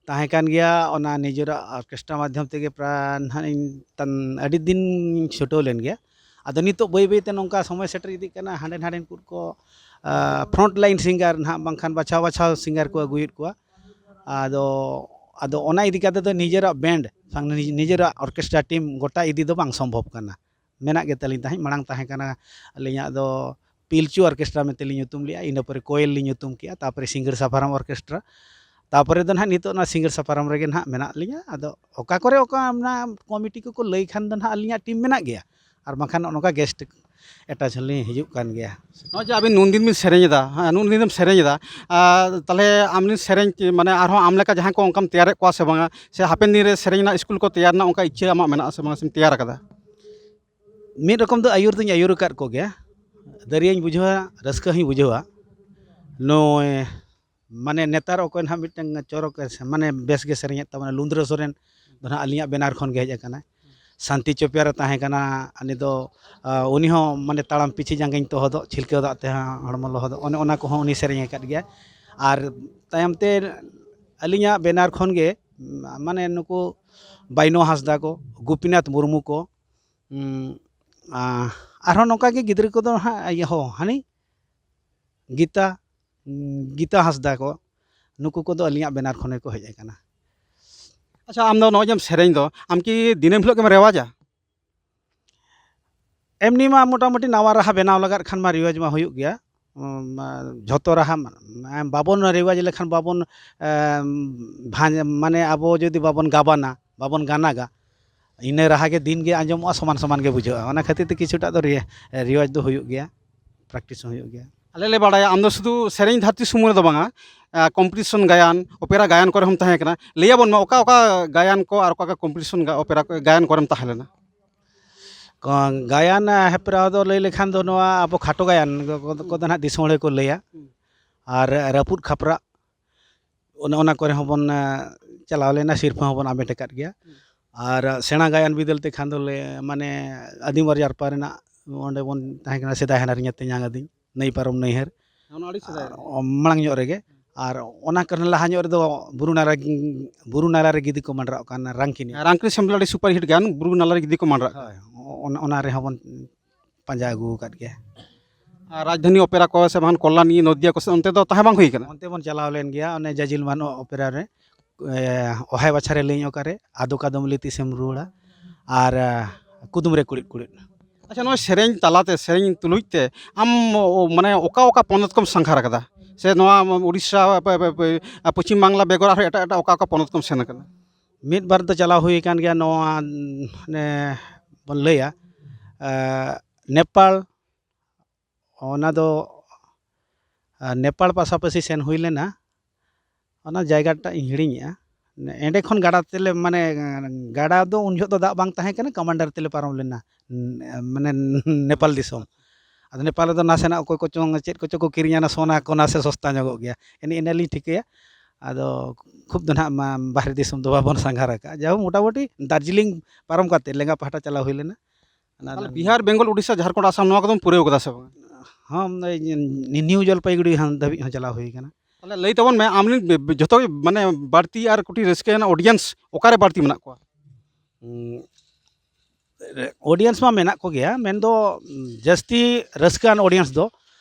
ᱛᱟᱦᱮᱸ ᱠᱟᱱ ᱜᱮᱭᱟ, ᱚᱱᱟ ᱱᱤᱡᱮᱨᱟᱜ ᱚᱨᱠᱮᱥᱴᱨᱟ ᱢᱟᱫᱽᱫᱷᱚᱢ ᱛᱮᱜᱮ ᱯᱨᱟᱭ ᱱᱟᱦᱟᱜ ᱤᱧ ᱛᱟᱱ-, ᱟᱹᱰᱤ ᱫᱤᱱ ᱤᱧ ᱪᱷᱩᱴᱟᱹᱣ ᱞᱮᱱ ᱜᱮᱭᱟ᱾ ᱟᱫᱚ ᱱᱤᱛᱚᱜ ᱵᱟᱹᱭ ᱵᱟᱹᱭ ᱛᱮ ᱱᱚᱝᱠᱟ ᱥᱚᱢᱚᱭ ᱥᱮᱴᱮᱨ ᱤᱫᱤᱜ ᱠᱟᱱᱟ, ᱦᱟᱸᱰᱮ ᱱᱟᱸᱰᱮᱱ ᱠᱚ, ᱟ, ᱯᱷᱨᱚᱱᱴ ᱞᱟᱭᱤᱱ ᱥᱤᱝᱜᱟᱨ ᱱᱟᱦᱟᱜ, ᱵᱟᱝᱠᱷᱟᱱ ᱵᱟᱪᱷᱟᱣ ᱵᱟᱪᱷᱟᱣ ᱥᱤᱝᱜᱟᱨ ᱠᱚ ᱟᱹᱜᱩᱭᱮᱫ ᱠᱚᱣᱟ᱾ ᱟᱫᱚ, ᱟᱫᱚ ᱚᱱᱟ ᱤᱫᱤ ᱠᱟᱛᱮ ᱫᱚ ᱱᱤᱡᱮᱨᱟᱜ ᱵᱮᱱᱰ, ᱥᱟᱝ-, ᱱᱤᱡ-, ᱱᱤᱡᱮᱨᱟᱜ ᱚᱨᱠᱮᱥᱴᱨᱟ ᱴᱤᱢ ᱜᱚᱴᱟ ᱤᱫᱤ ᱫᱚ ᱵᱟᱝ ᱥᱚᱢᱵᱷᱚᱵ ᱠᱟᱱᱟ᱾ ᱢᱮᱱᱟᱜ ᱜᱮ ᱛᱟᱹᱞᱤᱧ ᱛᱟᱦᱮᱸᱫ, ᱢᱟᱲᱟᱝ ᱛᱟᱦᱮᱸ ᱠᱟᱱᱟ ᱟᱹᱞᱤᱧᱟᱜ ᱫᱚ ᱯᱤᱞᱪᱩ ᱚᱨᱠᱮᱥᱴᱨᱟ ᱢᱮᱱᱛᱮ ᱞᱤᱧ ᱧᱩᱛᱩᱢ ᱞᱮᱫᱼᱟ, ᱤᱱᱟᱹ ᱯᱚᱨᱮ ᱠᱳᱭᱮᱞ ᱞᱤᱧ ᱧᱩᱛᱩᱢ ᱠᱮᱫᱼᱟ, ᱛᱟᱨᱯᱚᱨᱮ ᱥᱤᱸᱜᱟᱹᱲ ᱥᱟᱯᱷᱟᱨᱟᱢ ᱚᱨᱠᱮᱥᱴᱨᱟ, ᱛᱟᱨᱯᱚᱨᱮ ᱫᱚ ᱱᱟᱦᱟᱜ ᱱᱤᱛᱚᱜ ᱚᱱᱟ ᱥᱤᱸᱜᱟᱹᱲ ᱥᱟᱯᱷᱟᱨᱟᱢ ᱨᱮᱜᱮ ᱱᱟᱦᱟᱜ ᱢᱮᱱᱟᱜ ᱞᱤᱧᱟ᱾ ᱟᱫᱚ ᱚᱠᱟ ᱠᱚᱨᱮ ᱚᱠᱟ ᱚᱱᱟ ᱠᱚᱢᱤᱴᱤ ᱠᱚᱠᱚ ᱞᱟᱹᱭ ᱠᱷᱟᱱ ᱫᱚ ᱱᱟᱦᱟᱜ ᱟᱹᱞᱤᱧᱟᱜ ᱴᱤᱢ ᱢᱮᱱᱟᱜ ᱜᱮᱭᱟ, ᱟᱨ ᱵᱟᱝᱠᱷᱟᱱ ᱱᱚᱜᱼᱚ ᱱᱚᱝᱠᱟ ᱜᱮᱥᱴ ᱮᱴᱟᱪ ᱦᱚᱸᱞᱤᱧ ᱦᱤᱡᱩᱜ ᱠᱟᱱ ᱜᱮᱭᱟ᱾ ᱱᱚᱜᱼᱚᱭ ᱡᱮ ᱟᱹᱵᱤᱱ ᱱᱩᱱ ᱫᱤᱱ ᱵᱤᱱ ᱥᱮᱨᱮᱧ ᱮᱫᱟ, ᱦᱮᱸ, ᱱᱩᱱ ᱫᱤᱱ ᱮᱢ ᱥᱮᱨᱮᱧ ᱮᱫᱟ, ᱟᱨ ᱛᱟᱦᱚᱞᱮ ᱟᱢ ᱨᱮᱱ ᱥᱮᱨᱮᱧ ᱪᱮ-, ᱢᱟᱱᱮ ᱟᱨᱦᱚᱸ ᱟᱢ ᱞᱮᱠᱟ ᱡᱟᱦᱟᱸᱭ ᱠᱚ ᱚᱱᱠᱟᱢ ᱛᱮᱭᱟᱨᱮᱫ ᱠᱚᱣᱟ ᱥᱮ ᱵᱟᱝᱟ, ᱥᱮ ᱦᱟᱯᱮᱱ ᱫᱤᱱ ᱨᱮ ᱥᱮᱨᱮᱧ ᱨᱮᱱᱟᱜ ᱥᱠᱩᱞ ᱠᱚ ᱛᱮᱭᱟᱨ ᱨᱮᱱᱟᱜ ᱚᱱᱠᱟ ᱤᱪᱪᱷᱟᱹ ᱟᱢᱟᱜ ᱢᱮᱱᱟᱜᱼᱟ ᱥᱮ ᱵᱟᱝᱟ, ᱥᱮᱢ ᱛᱮᱭᱟᱨ ᱟᱠᱟᱫᱟ? ᱢᱤᱫ ᱨᱚᱠᱚᱢ ᱫᱚ ᱟᱹᱭᱩᱨ ᱫᱚᱧ ᱟᱹᱭᱩᱨ ᱟᱠᱟᱫ ᱠᱚᱜᱮᱭᱟ, ᱫᱟᱹᱨᱭᱟᱹᱧ ᱵᱩᱡᱷᱟᱹᱣᱟ, ᱨᱟᱹᱥᱠᱟᱹ ᱦᱚᱸᱧ ᱵᱩᱡᱷᱟᱹᱣᱟ᱾ ᱱᱩᱭ ᱢᱟᱱᱮ ᱱᱮᱛᱟᱨ ᱚᱠᱚᱭ ᱱᱟᱦᱟᱜ ᱢᱤᱫᱴᱟᱝ ᱪᱚᱨᱚᱠ ᱮ ᱥᱮ-, ᱢᱟᱱᱮ ᱵᱮᱥ ᱜᱮ ᱥᱮᱨᱮᱧᱮᱫ ᱛᱟᱵᱚᱱᱟ, ᱞᱩᱸᱫᱽᱨᱟᱹ ᱥᱚᱨᱮᱱ ᱫᱚ ᱱᱟᱦᱟᱜ ᱟᱹᱞᱤᱧᱟᱜ ᱵᱮᱱᱟᱨ ᱠᱷᱚᱱ ᱜᱮ ᱦᱮᱡ ᱟᱠᱟᱱᱟᱭ᱾ ᱥᱟᱱᱛᱤ ᱪᱚᱯᱮᱭᱟᱨ ᱮ ᱛᱟᱦᱮᱸ ᱠᱟᱱᱟ, ᱩᱱᱤ ᱫᱚ, ᱟ, ᱩᱱᱤ ᱦᱚᱸ ᱢᱟᱱᱮ ᱛᱟᱲᱟᱢ ᱯᱤᱪᱷᱤ ᱡᱟᱸᱜᱟᱧ ᱛᱚᱦᱚᱫᱚᱜ, ᱪᱷᱤᱞᱠᱟᱹᱣ ᱫᱟᱜ ᱛᱮᱦᱚᱸ ᱦᱚᱲᱢᱚ ᱞᱚᱦᱚᱫᱚᱜ, ᱚᱱᱮ ᱚᱱᱟ ᱠᱚᱦᱚᱸ ᱩᱱᱤ ᱥᱮᱨᱮᱧ ᱟᱠᱟᱫ ᱜᱮᱭᱟ᱾ ᱟᱨ ᱛᱟᱭᱚᱢ ᱛᱮ ᱟᱹᱞᱤᱧᱟᱜ ᱵᱮᱱᱟᱨ ᱠᱷᱚᱱ ᱜᱮ, ᱢᱟᱱᱮ ᱱᱩᱠᱩ ᱵᱟᱭᱱᱚ ᱦᱟᱸᱥᱫᱟ ᱠᱚ, ᱜᱳᱯᱤᱱᱟᱛᱷ ᱢᱩᱨᱢᱩ ᱠᱚ, ᱩᱸ, ᱟ, ᱟᱨᱦᱚᱸ ᱱᱚᱝᱠᱟ ᱜᱮ ᱜᱤᱫᱽᱨᱟᱹ ᱠᱚᱫᱚ ᱦᱟᱸᱜ, ᱤᱭᱟᱹ, ᱦᱚᱸ, ᱦᱟᱹᱱᱤ ᱜᱤᱛᱟ, ᱩᱸ, ᱜᱤᱛᱟ ᱦᱟᱸᱥᱫᱟ ᱠᱚ, ᱱᱩᱠᱩ ᱠᱚᱫᱚ ᱟᱹᱞᱤᱧᱟᱜ ᱵᱮᱱᱟᱨ ᱠᱷᱚᱱ ᱜᱮᱠᱚ ᱦᱮᱡ ᱟᱠᱟᱱᱟ᱾ ᱟᱪᱪᱷᱟ, ᱟᱢ ᱫᱚ ᱱᱚᱜᱼᱚᱭ ᱡᱮᱢ ᱥᱮᱨᱮᱧ ᱫᱚ, ᱟᱢ ᱠᱤ ᱫᱤᱱᱟᱹᱢ ᱦᱤᱞᱳᱜ ᱜᱮᱢ ᱨᱮᱣᱟᱡᱟ? ᱮᱢᱱᱤ ᱢᱟ ᱢᱚᱴᱟᱢᱩᱴᱤ ᱱᱟᱣᱟ ᱨᱟᱦᱟ ᱵᱮᱱᱟᱣ ᱞᱟᱜᱟᱫ ᱠᱷᱟᱱ ᱢᱟ ᱨᱮᱣᱟᱡᱽ ᱢᱟ ᱦᱩᱭᱩᱜ ᱜᱮᱭᱟ᱾ ᱩᱸ, ᱢᱟ ᱡᱷᱚᱛᱚ ᱨᱟᱦᱟ ᱢᱟ, ᱵᱟᱵᱚᱱ ᱨᱮᱣᱟᱡᱽ ᱞᱮᱠᱷᱟᱱ ᱵᱟᱵᱚᱱ, ᱮᱢ, ᱵᱷᱟᱸᱡᱽ-, ᱢᱟᱱᱮ ᱟᱵᱚ ᱡᱩᱫᱤ ᱵᱟᱵᱚᱱ ᱜᱟᱵᱟᱱᱟ, ᱵᱟᱵᱚᱱ ᱜᱟᱱᱟᱜᱟ, ᱤᱱᱟᱹ ᱨᱟᱦᱟ ᱜᱮ ᱫᱤᱱ ᱜᱮ ᱟᱸᱡᱚᱢᱚᱜᱼᱟ, ᱥᱚᱢᱟᱱ ᱥᱚᱢᱟᱱ ᱜᱮ ᱵᱩᱡᱷᱟᱹᱜᱼᱟ᱾ ᱚᱱᱟ ᱠᱷᱟᱹᱛᱤᱨ ᱛᱮ ᱠᱤᱪᱷᱩᱴᱟᱜ ᱫᱚ ᱨᱮ-, ᱨᱮᱣᱟᱡᱽ ᱫᱚ ᱦᱩᱭᱩᱜ ᱜᱮᱭᱟ, ᱯᱨᱮᱠᱴᱤᱥ ᱦᱚᱸ ᱦᱩᱭᱩᱜ ᱜᱮᱭᱟ᱾ ᱟᱞᱮ ᱞᱮ ᱵᱟᱲᱟᱭᱟ ᱟᱢ ᱫᱚ ᱥᱩᱫᱷᱩ ᱥᱮᱨᱮᱧ ᱫᱷᱟᱹᱨᱛᱤ ᱥᱩᱢᱩᱝ ᱨᱮᱫᱚ ᱵᱟᱝᱟ, ᱟ, ᱠᱚᱢᱯᱤᱴᱤᱥᱚᱱ ᱜᱟᱭᱟᱱ, ᱚᱯᱮᱨᱟ ᱜᱟᱭᱟᱱ ᱠᱚᱨᱮ ᱦᱚᱸᱢ ᱛᱟᱦᱮᱸ ᱠᱟᱱᱟ᱾ ᱞᱟᱹᱭ ᱟᱵᱚᱱ ᱢᱮ, ᱚᱠᱟ ᱚᱠᱟ ᱜᱟᱭᱟᱱ ᱠᱚ ᱟᱨ ᱚᱠᱟ ᱚᱠᱟ ᱠᱚᱢᱯᱤᱴᱤᱥᱚᱱ ᱜᱟ-, ᱚᱯᱮᱨᱟ ᱠᱚ, ᱜᱟᱭᱟᱱ ᱠᱚᱨᱮᱢ ᱛᱟᱦᱮᱸ ᱞᱮᱱᱟ? ᱠᱚ-, ᱜᱟᱭᱟᱱ, ᱟ, ᱦᱮᱯᱨᱟᱣ ᱫᱚ ᱞᱟᱹᱭ ᱞᱮᱠᱷᱟᱱ ᱫᱚ ᱱᱚᱣᱟ ᱟᱵᱚ ᱠᱷᱟᱴᱚ ᱜᱟᱭᱟᱱ ᱠᱚ-, ᱠᱚ-, ᱠᱚᱫᱚ ᱱᱟᱦᱟᱜ ᱫᱤᱥᱚᱢ ᱦᱚᱲ ᱜᱮᱠᱚ ᱞᱟᱹᱭᱟ᱾ ᱦᱩᱸ᱾ ᱟᱨ ᱨᱟᱹᱯᱩᱫ ᱠᱷᱟᱯᱨᱟᱜ, ᱚᱱᱮ ᱚᱱᱟ ᱠᱚᱨᱮ ᱦᱚᱸᱵᱚᱱ, ᱟ, ᱪᱟᱞᱟᱣ ᱞᱮᱱᱟ, ᱥᱤᱨᱯᱟᱹ ᱦᱚᱸᱵᱚᱱ ᱟᱢᱮᱴ ᱟᱠᱟᱫ ᱜᱮᱭᱟ᱾ ᱦᱩᱸ᱾ ᱟᱨ ᱥᱮᱬᱟ ᱜᱟᱭᱟᱱ ᱵᱤᱫᱟᱹᱞ ᱛᱮᱠᱷᱟᱱ ᱫᱚᱞᱮ, ᱢᱟᱱᱮ, ᱟᱹᱫᱤᱢ ᱚᱣᱟᱨ ᱡᱟᱨᱯᱟ ᱨᱮᱱᱟᱜ ᱚᱸᱰᱮ ᱵᱚᱱ ᱛᱟᱦᱮᱸ ᱠᱟᱱᱟ, ᱥᱮᱫᱟᱭ ᱦᱟᱱᱟᱨᱤᱧ ᱛᱮᱧᱟᱝ ᱟᱹᱫᱤᱧ, ᱱᱟᱹᱭ ᱯᱟᱨᱚᱢ ᱱᱟᱹᱭᱦᱟᱹᱨ᱾ ᱚᱱᱟ ᱟᱹᱰᱤ ᱥᱮᱫᱟᱭ ᱨᱮ᱾ ᱚ, ᱢᱟᱲᱟᱝ ᱧᱚᱜ ᱨᱮᱜᱮ᱾ ᱟᱨ ᱚᱱᱟ ᱠᱚᱨᱮ ᱞᱟᱦᱟ ᱧᱚᱜ ᱨᱮᱫᱚ ᱵᱩᱨᱩ ᱱᱟᱞᱟ, ᱵᱩᱨᱩ ᱱᱟᱞᱟ ᱨᱮ ᱜᱤᱫᱤ ᱠᱚ ᱢᱟᱰᱨᱟᱜ ᱠᱟᱱ ᱨᱟᱝᱠᱤᱱᱤ᱾ ᱨᱟᱝᱠᱤᱱᱤ ᱥᱮᱢᱵᱞᱟ ᱟᱹᱰᱤ ᱥᱩᱯᱟᱨ ᱦᱤᱴ ᱜᱟᱭᱟᱱ, ᱵᱩᱨᱩ ᱱᱟᱞᱟ ᱨᱮ ᱜᱤᱫᱤ ᱠᱚ ᱢᱟᱰᱨᱟᱜ ᱠᱟᱱ᱾ ᱦᱳᱭ, ᱚᱱᱟ, ᱚᱱᱟ ᱨᱮᱦᱚᱸ ᱵᱚᱱ ᱯᱟᱸᱡᱟ ᱟᱹᱜᱩ ᱟᱠᱟᱫ ᱜᱮᱭᱟ᱾ ᱟᱨ ᱨᱟᱡᱽᱫᱷᱟᱱᱤ ᱚᱯᱮᱨᱟ ᱠᱚ ᱥᱮ ᱵᱟᱝᱠᱷᱟᱱ ᱠᱚᱞᱞᱟᱱᱤ, ᱱᱚᱫᱤᱭᱟ ᱠᱚ ᱥᱮ ᱚᱱᱛᱮ ᱫᱚ ᱛᱟᱦᱮᱸ ᱵᱟᱝ ᱦᱩᱭ ᱠᱟᱱᱟ? ᱚᱱᱛᱮ ᱵᱚᱱ ᱪᱟᱞᱟᱣ ᱞᱮᱱ ᱜᱮᱭᱟ, ᱚᱱᱮ ᱡᱟᱡᱤᱞ ᱢᱟᱱ ᱚᱯᱮᱨᱟ ᱨᱮ, ᱮ, ᱚᱦᱟᱭ ᱵᱟᱪᱷᱟ ᱨᱮ ᱞᱟᱹᱭᱟᱹᱧ ᱚᱠᱟᱨᱮ, ᱟᱫᱚ ᱠᱟᱫᱚᱢ ᱞᱮ ᱛᱤᱥᱮᱢ ᱨᱩᱣᱟᱹᱲᱟ, ᱟᱨ, ᱮ, ᱠᱩᱫᱩᱢ ᱨᱮ ᱠᱩᱲᱤᱫ ᱠᱩᱲᱤᱫ᱾ ᱟᱪᱪᱷᱟ, ᱱᱚᱣᱟ ᱥᱮᱨᱮᱧ ᱛᱟᱞᱟᱛᱮ, ᱥᱮᱨᱮᱧ ᱛᱩᱞᱩᱡ ᱛᱮ ᱟᱢ, ᱚ, ᱢᱟᱱᱮ ᱚᱠᱟ ᱚᱠᱟ ᱯᱚᱱᱚᱛ ᱠᱚᱢ ᱥᱟᱸᱜᱷᱟᱨ ᱟᱠᱟᱫᱟ? ᱥᱮ ᱱᱚᱣᱟ ᱩᱲᱤᱥᱥᱟ, ᱯᱮ-, ᱯᱮ-, ᱯᱮ-, ᱯᱚᱪᱷᱤᱢ ᱵᱟᱝᱞᱟ ᱵᱮᱜᱚᱨ ᱟᱨᱦᱚᱸ ᱮᱴᱟᱜ ᱮᱴᱟᱜ ᱚᱠᱟ ᱚᱠᱟ ᱯᱚᱱᱚᱛ ᱠᱚᱢ ᱥᱮᱱ ᱟᱠᱟᱱᱟ? ᱢᱤᱫ ᱵᱟᱨ ᱫᱚ ᱪᱟᱞᱟᱣ ᱦᱩᱭ ᱟᱠᱟᱱ ᱜᱮᱭᱟ, ᱱᱚᱣᱟ, ᱢᱟᱱᱮ, ᱵᱚᱱ ᱞᱟᱹᱭᱟ, ᱟᱨ ᱱᱮᱯᱟᱞ, ᱚᱱᱟ ᱫᱚ, ᱟᱨ ᱱᱮᱯᱟᱞ ᱯᱟᱥᱟᱯᱟᱥᱤ ᱥᱮᱱ ᱦᱩᱭ ᱞᱮᱱᱟ᱾ ᱚᱱᱟ ᱡᱟᱭᱜᱟᱴᱟᱜ ᱤᱧ ᱦᱤᱲᱤᱧᱮᱜᱼᱟ᱾ ᱮᱸᱰᱮ ᱠᱷᱚᱱ ᱜᱟᱰᱟ ᱛᱮᱞᱮ, ᱢᱟᱱᱮ, ᱜᱟᱰᱟ ᱫᱚ ᱩᱱ ᱡᱚᱦᱚᱜ ᱫᱚ ᱫᱟᱜ ᱵᱟᱝ ᱛᱟᱦᱮᱸ ᱠᱟᱱᱟ, ᱠᱟᱢᱟᱱᱰᱟᱨ ᱛᱮᱞᱮ ᱯᱟᱨᱚᱢ ᱞᱮᱱᱟ, ᱢᱟᱱᱮ, ᱱᱮᱯᱟᱞ ᱫᱤᱥᱚᱢ᱾ ᱟᱫᱚ ᱱᱮᱯᱟᱞ ᱨᱮᱫᱚ ᱱᱟᱥᱮᱱᱟᱜ ᱚᱠᱚᱭ ᱠᱚᱪᱚᱝ ᱪᱮᱫ ᱠᱚᱪᱚ ᱠᱚ ᱠᱤᱨᱤᱧᱟ, ᱚᱱᱟ ᱥᱚᱱᱟ ᱠᱚ ᱱᱟᱥᱮ ᱥᱚᱥᱛᱟ ᱧᱚᱜᱚᱜ ᱜᱮᱭᱟ, ᱮᱱᱮ ᱤᱱᱟᱹ ᱞᱤᱧ ᱴᱷᱤᱠᱟᱹᱭᱟ᱾ ᱟᱫᱚ ᱠᱷᱩᱵ ᱫᱚ ᱱᱟᱦᱟᱜ ᱢᱟ ᱵᱟᱦᱨᱮ ᱫᱤᱥᱚᱢ ᱫᱚ ᱵᱟᱵᱚᱱ ᱥᱟᱸᱜᱷᱟᱨ ᱟᱠᱟᱫᱼᱟ᱾ ᱡᱟᱭᱦᱳᱠ, ᱢᱚᱴᱟᱢᱩᱴᱤ ᱫᱟᱨᱡᱤᱞᱤᱝ ᱯᱟᱨᱚᱢ ᱠᱟᱛᱮ ᱞᱮᱸᱜᱟ ᱯᱟᱦᱴᱟ ᱪᱟᱞᱟᱣ ᱦᱩᱭ ᱞᱮᱱᱟ᱾ ᱚᱱᱟ ᱛᱟᱦᱚᱞᱮ ᱵᱤᱦᱟᱨ, ᱵᱮᱝᱜᱚᱞ, ᱩᱰᱤᱥᱟ, ᱡᱷᱟᱨᱠᱷᱚᱸᱰ, ᱟᱥᱟᱢ, ᱱᱚᱣᱟ ᱠᱚᱫᱚᱢ ᱯᱩᱨᱟᱹᱣ ᱠᱟᱫᱟ ᱥᱮ ᱵᱟᱝ? ᱦᱚᱸ, ᱱᱤ-, ᱱᱤᱭᱩ ᱡᱚᱞᱯᱟᱭᱜᱩᱲᱤ ᱦᱟᱱ ᱫᱷᱟᱹᱵᱤᱡ ᱦᱚᱸ ᱪᱟᱞᱟᱣ ᱦᱩᱭ ᱠᱟᱱᱟ᱾ ᱛᱟᱦᱚᱞᱮ ᱞᱟᱹᱭ ᱛᱟᱵᱚᱱ ᱢᱮ, ᱟᱢ ᱨᱮᱱ ᱵᱮ-, ᱵᱮ-, ᱡᱚᱛᱚ ᱜᱮ, ᱢᱟᱱᱮ, ᱵᱟᱹᱲᱛᱤ ᱟᱨ ᱠᱟᱹᱴᱤᱡ ᱨᱟᱹᱥᱠᱟᱹ ᱟᱱᱟᱜ audience ᱚᱠᱟᱨᱮ ᱵᱟᱹᱲᱛᱤ ᱢᱮᱱᱟᱜ ᱠᱚᱣᱟ? ᱩᱸ, audience ᱢᱟ ᱢᱮᱱᱟᱜ ᱠᱚᱜᱮᱭᱟ, ᱢᱮᱱᱫᱚ, ᱩᱸ, ᱡᱟᱹᱥᱛᱤ ᱨᱟᱹᱥᱠᱟᱹ ᱟᱱ audience ᱫᱚ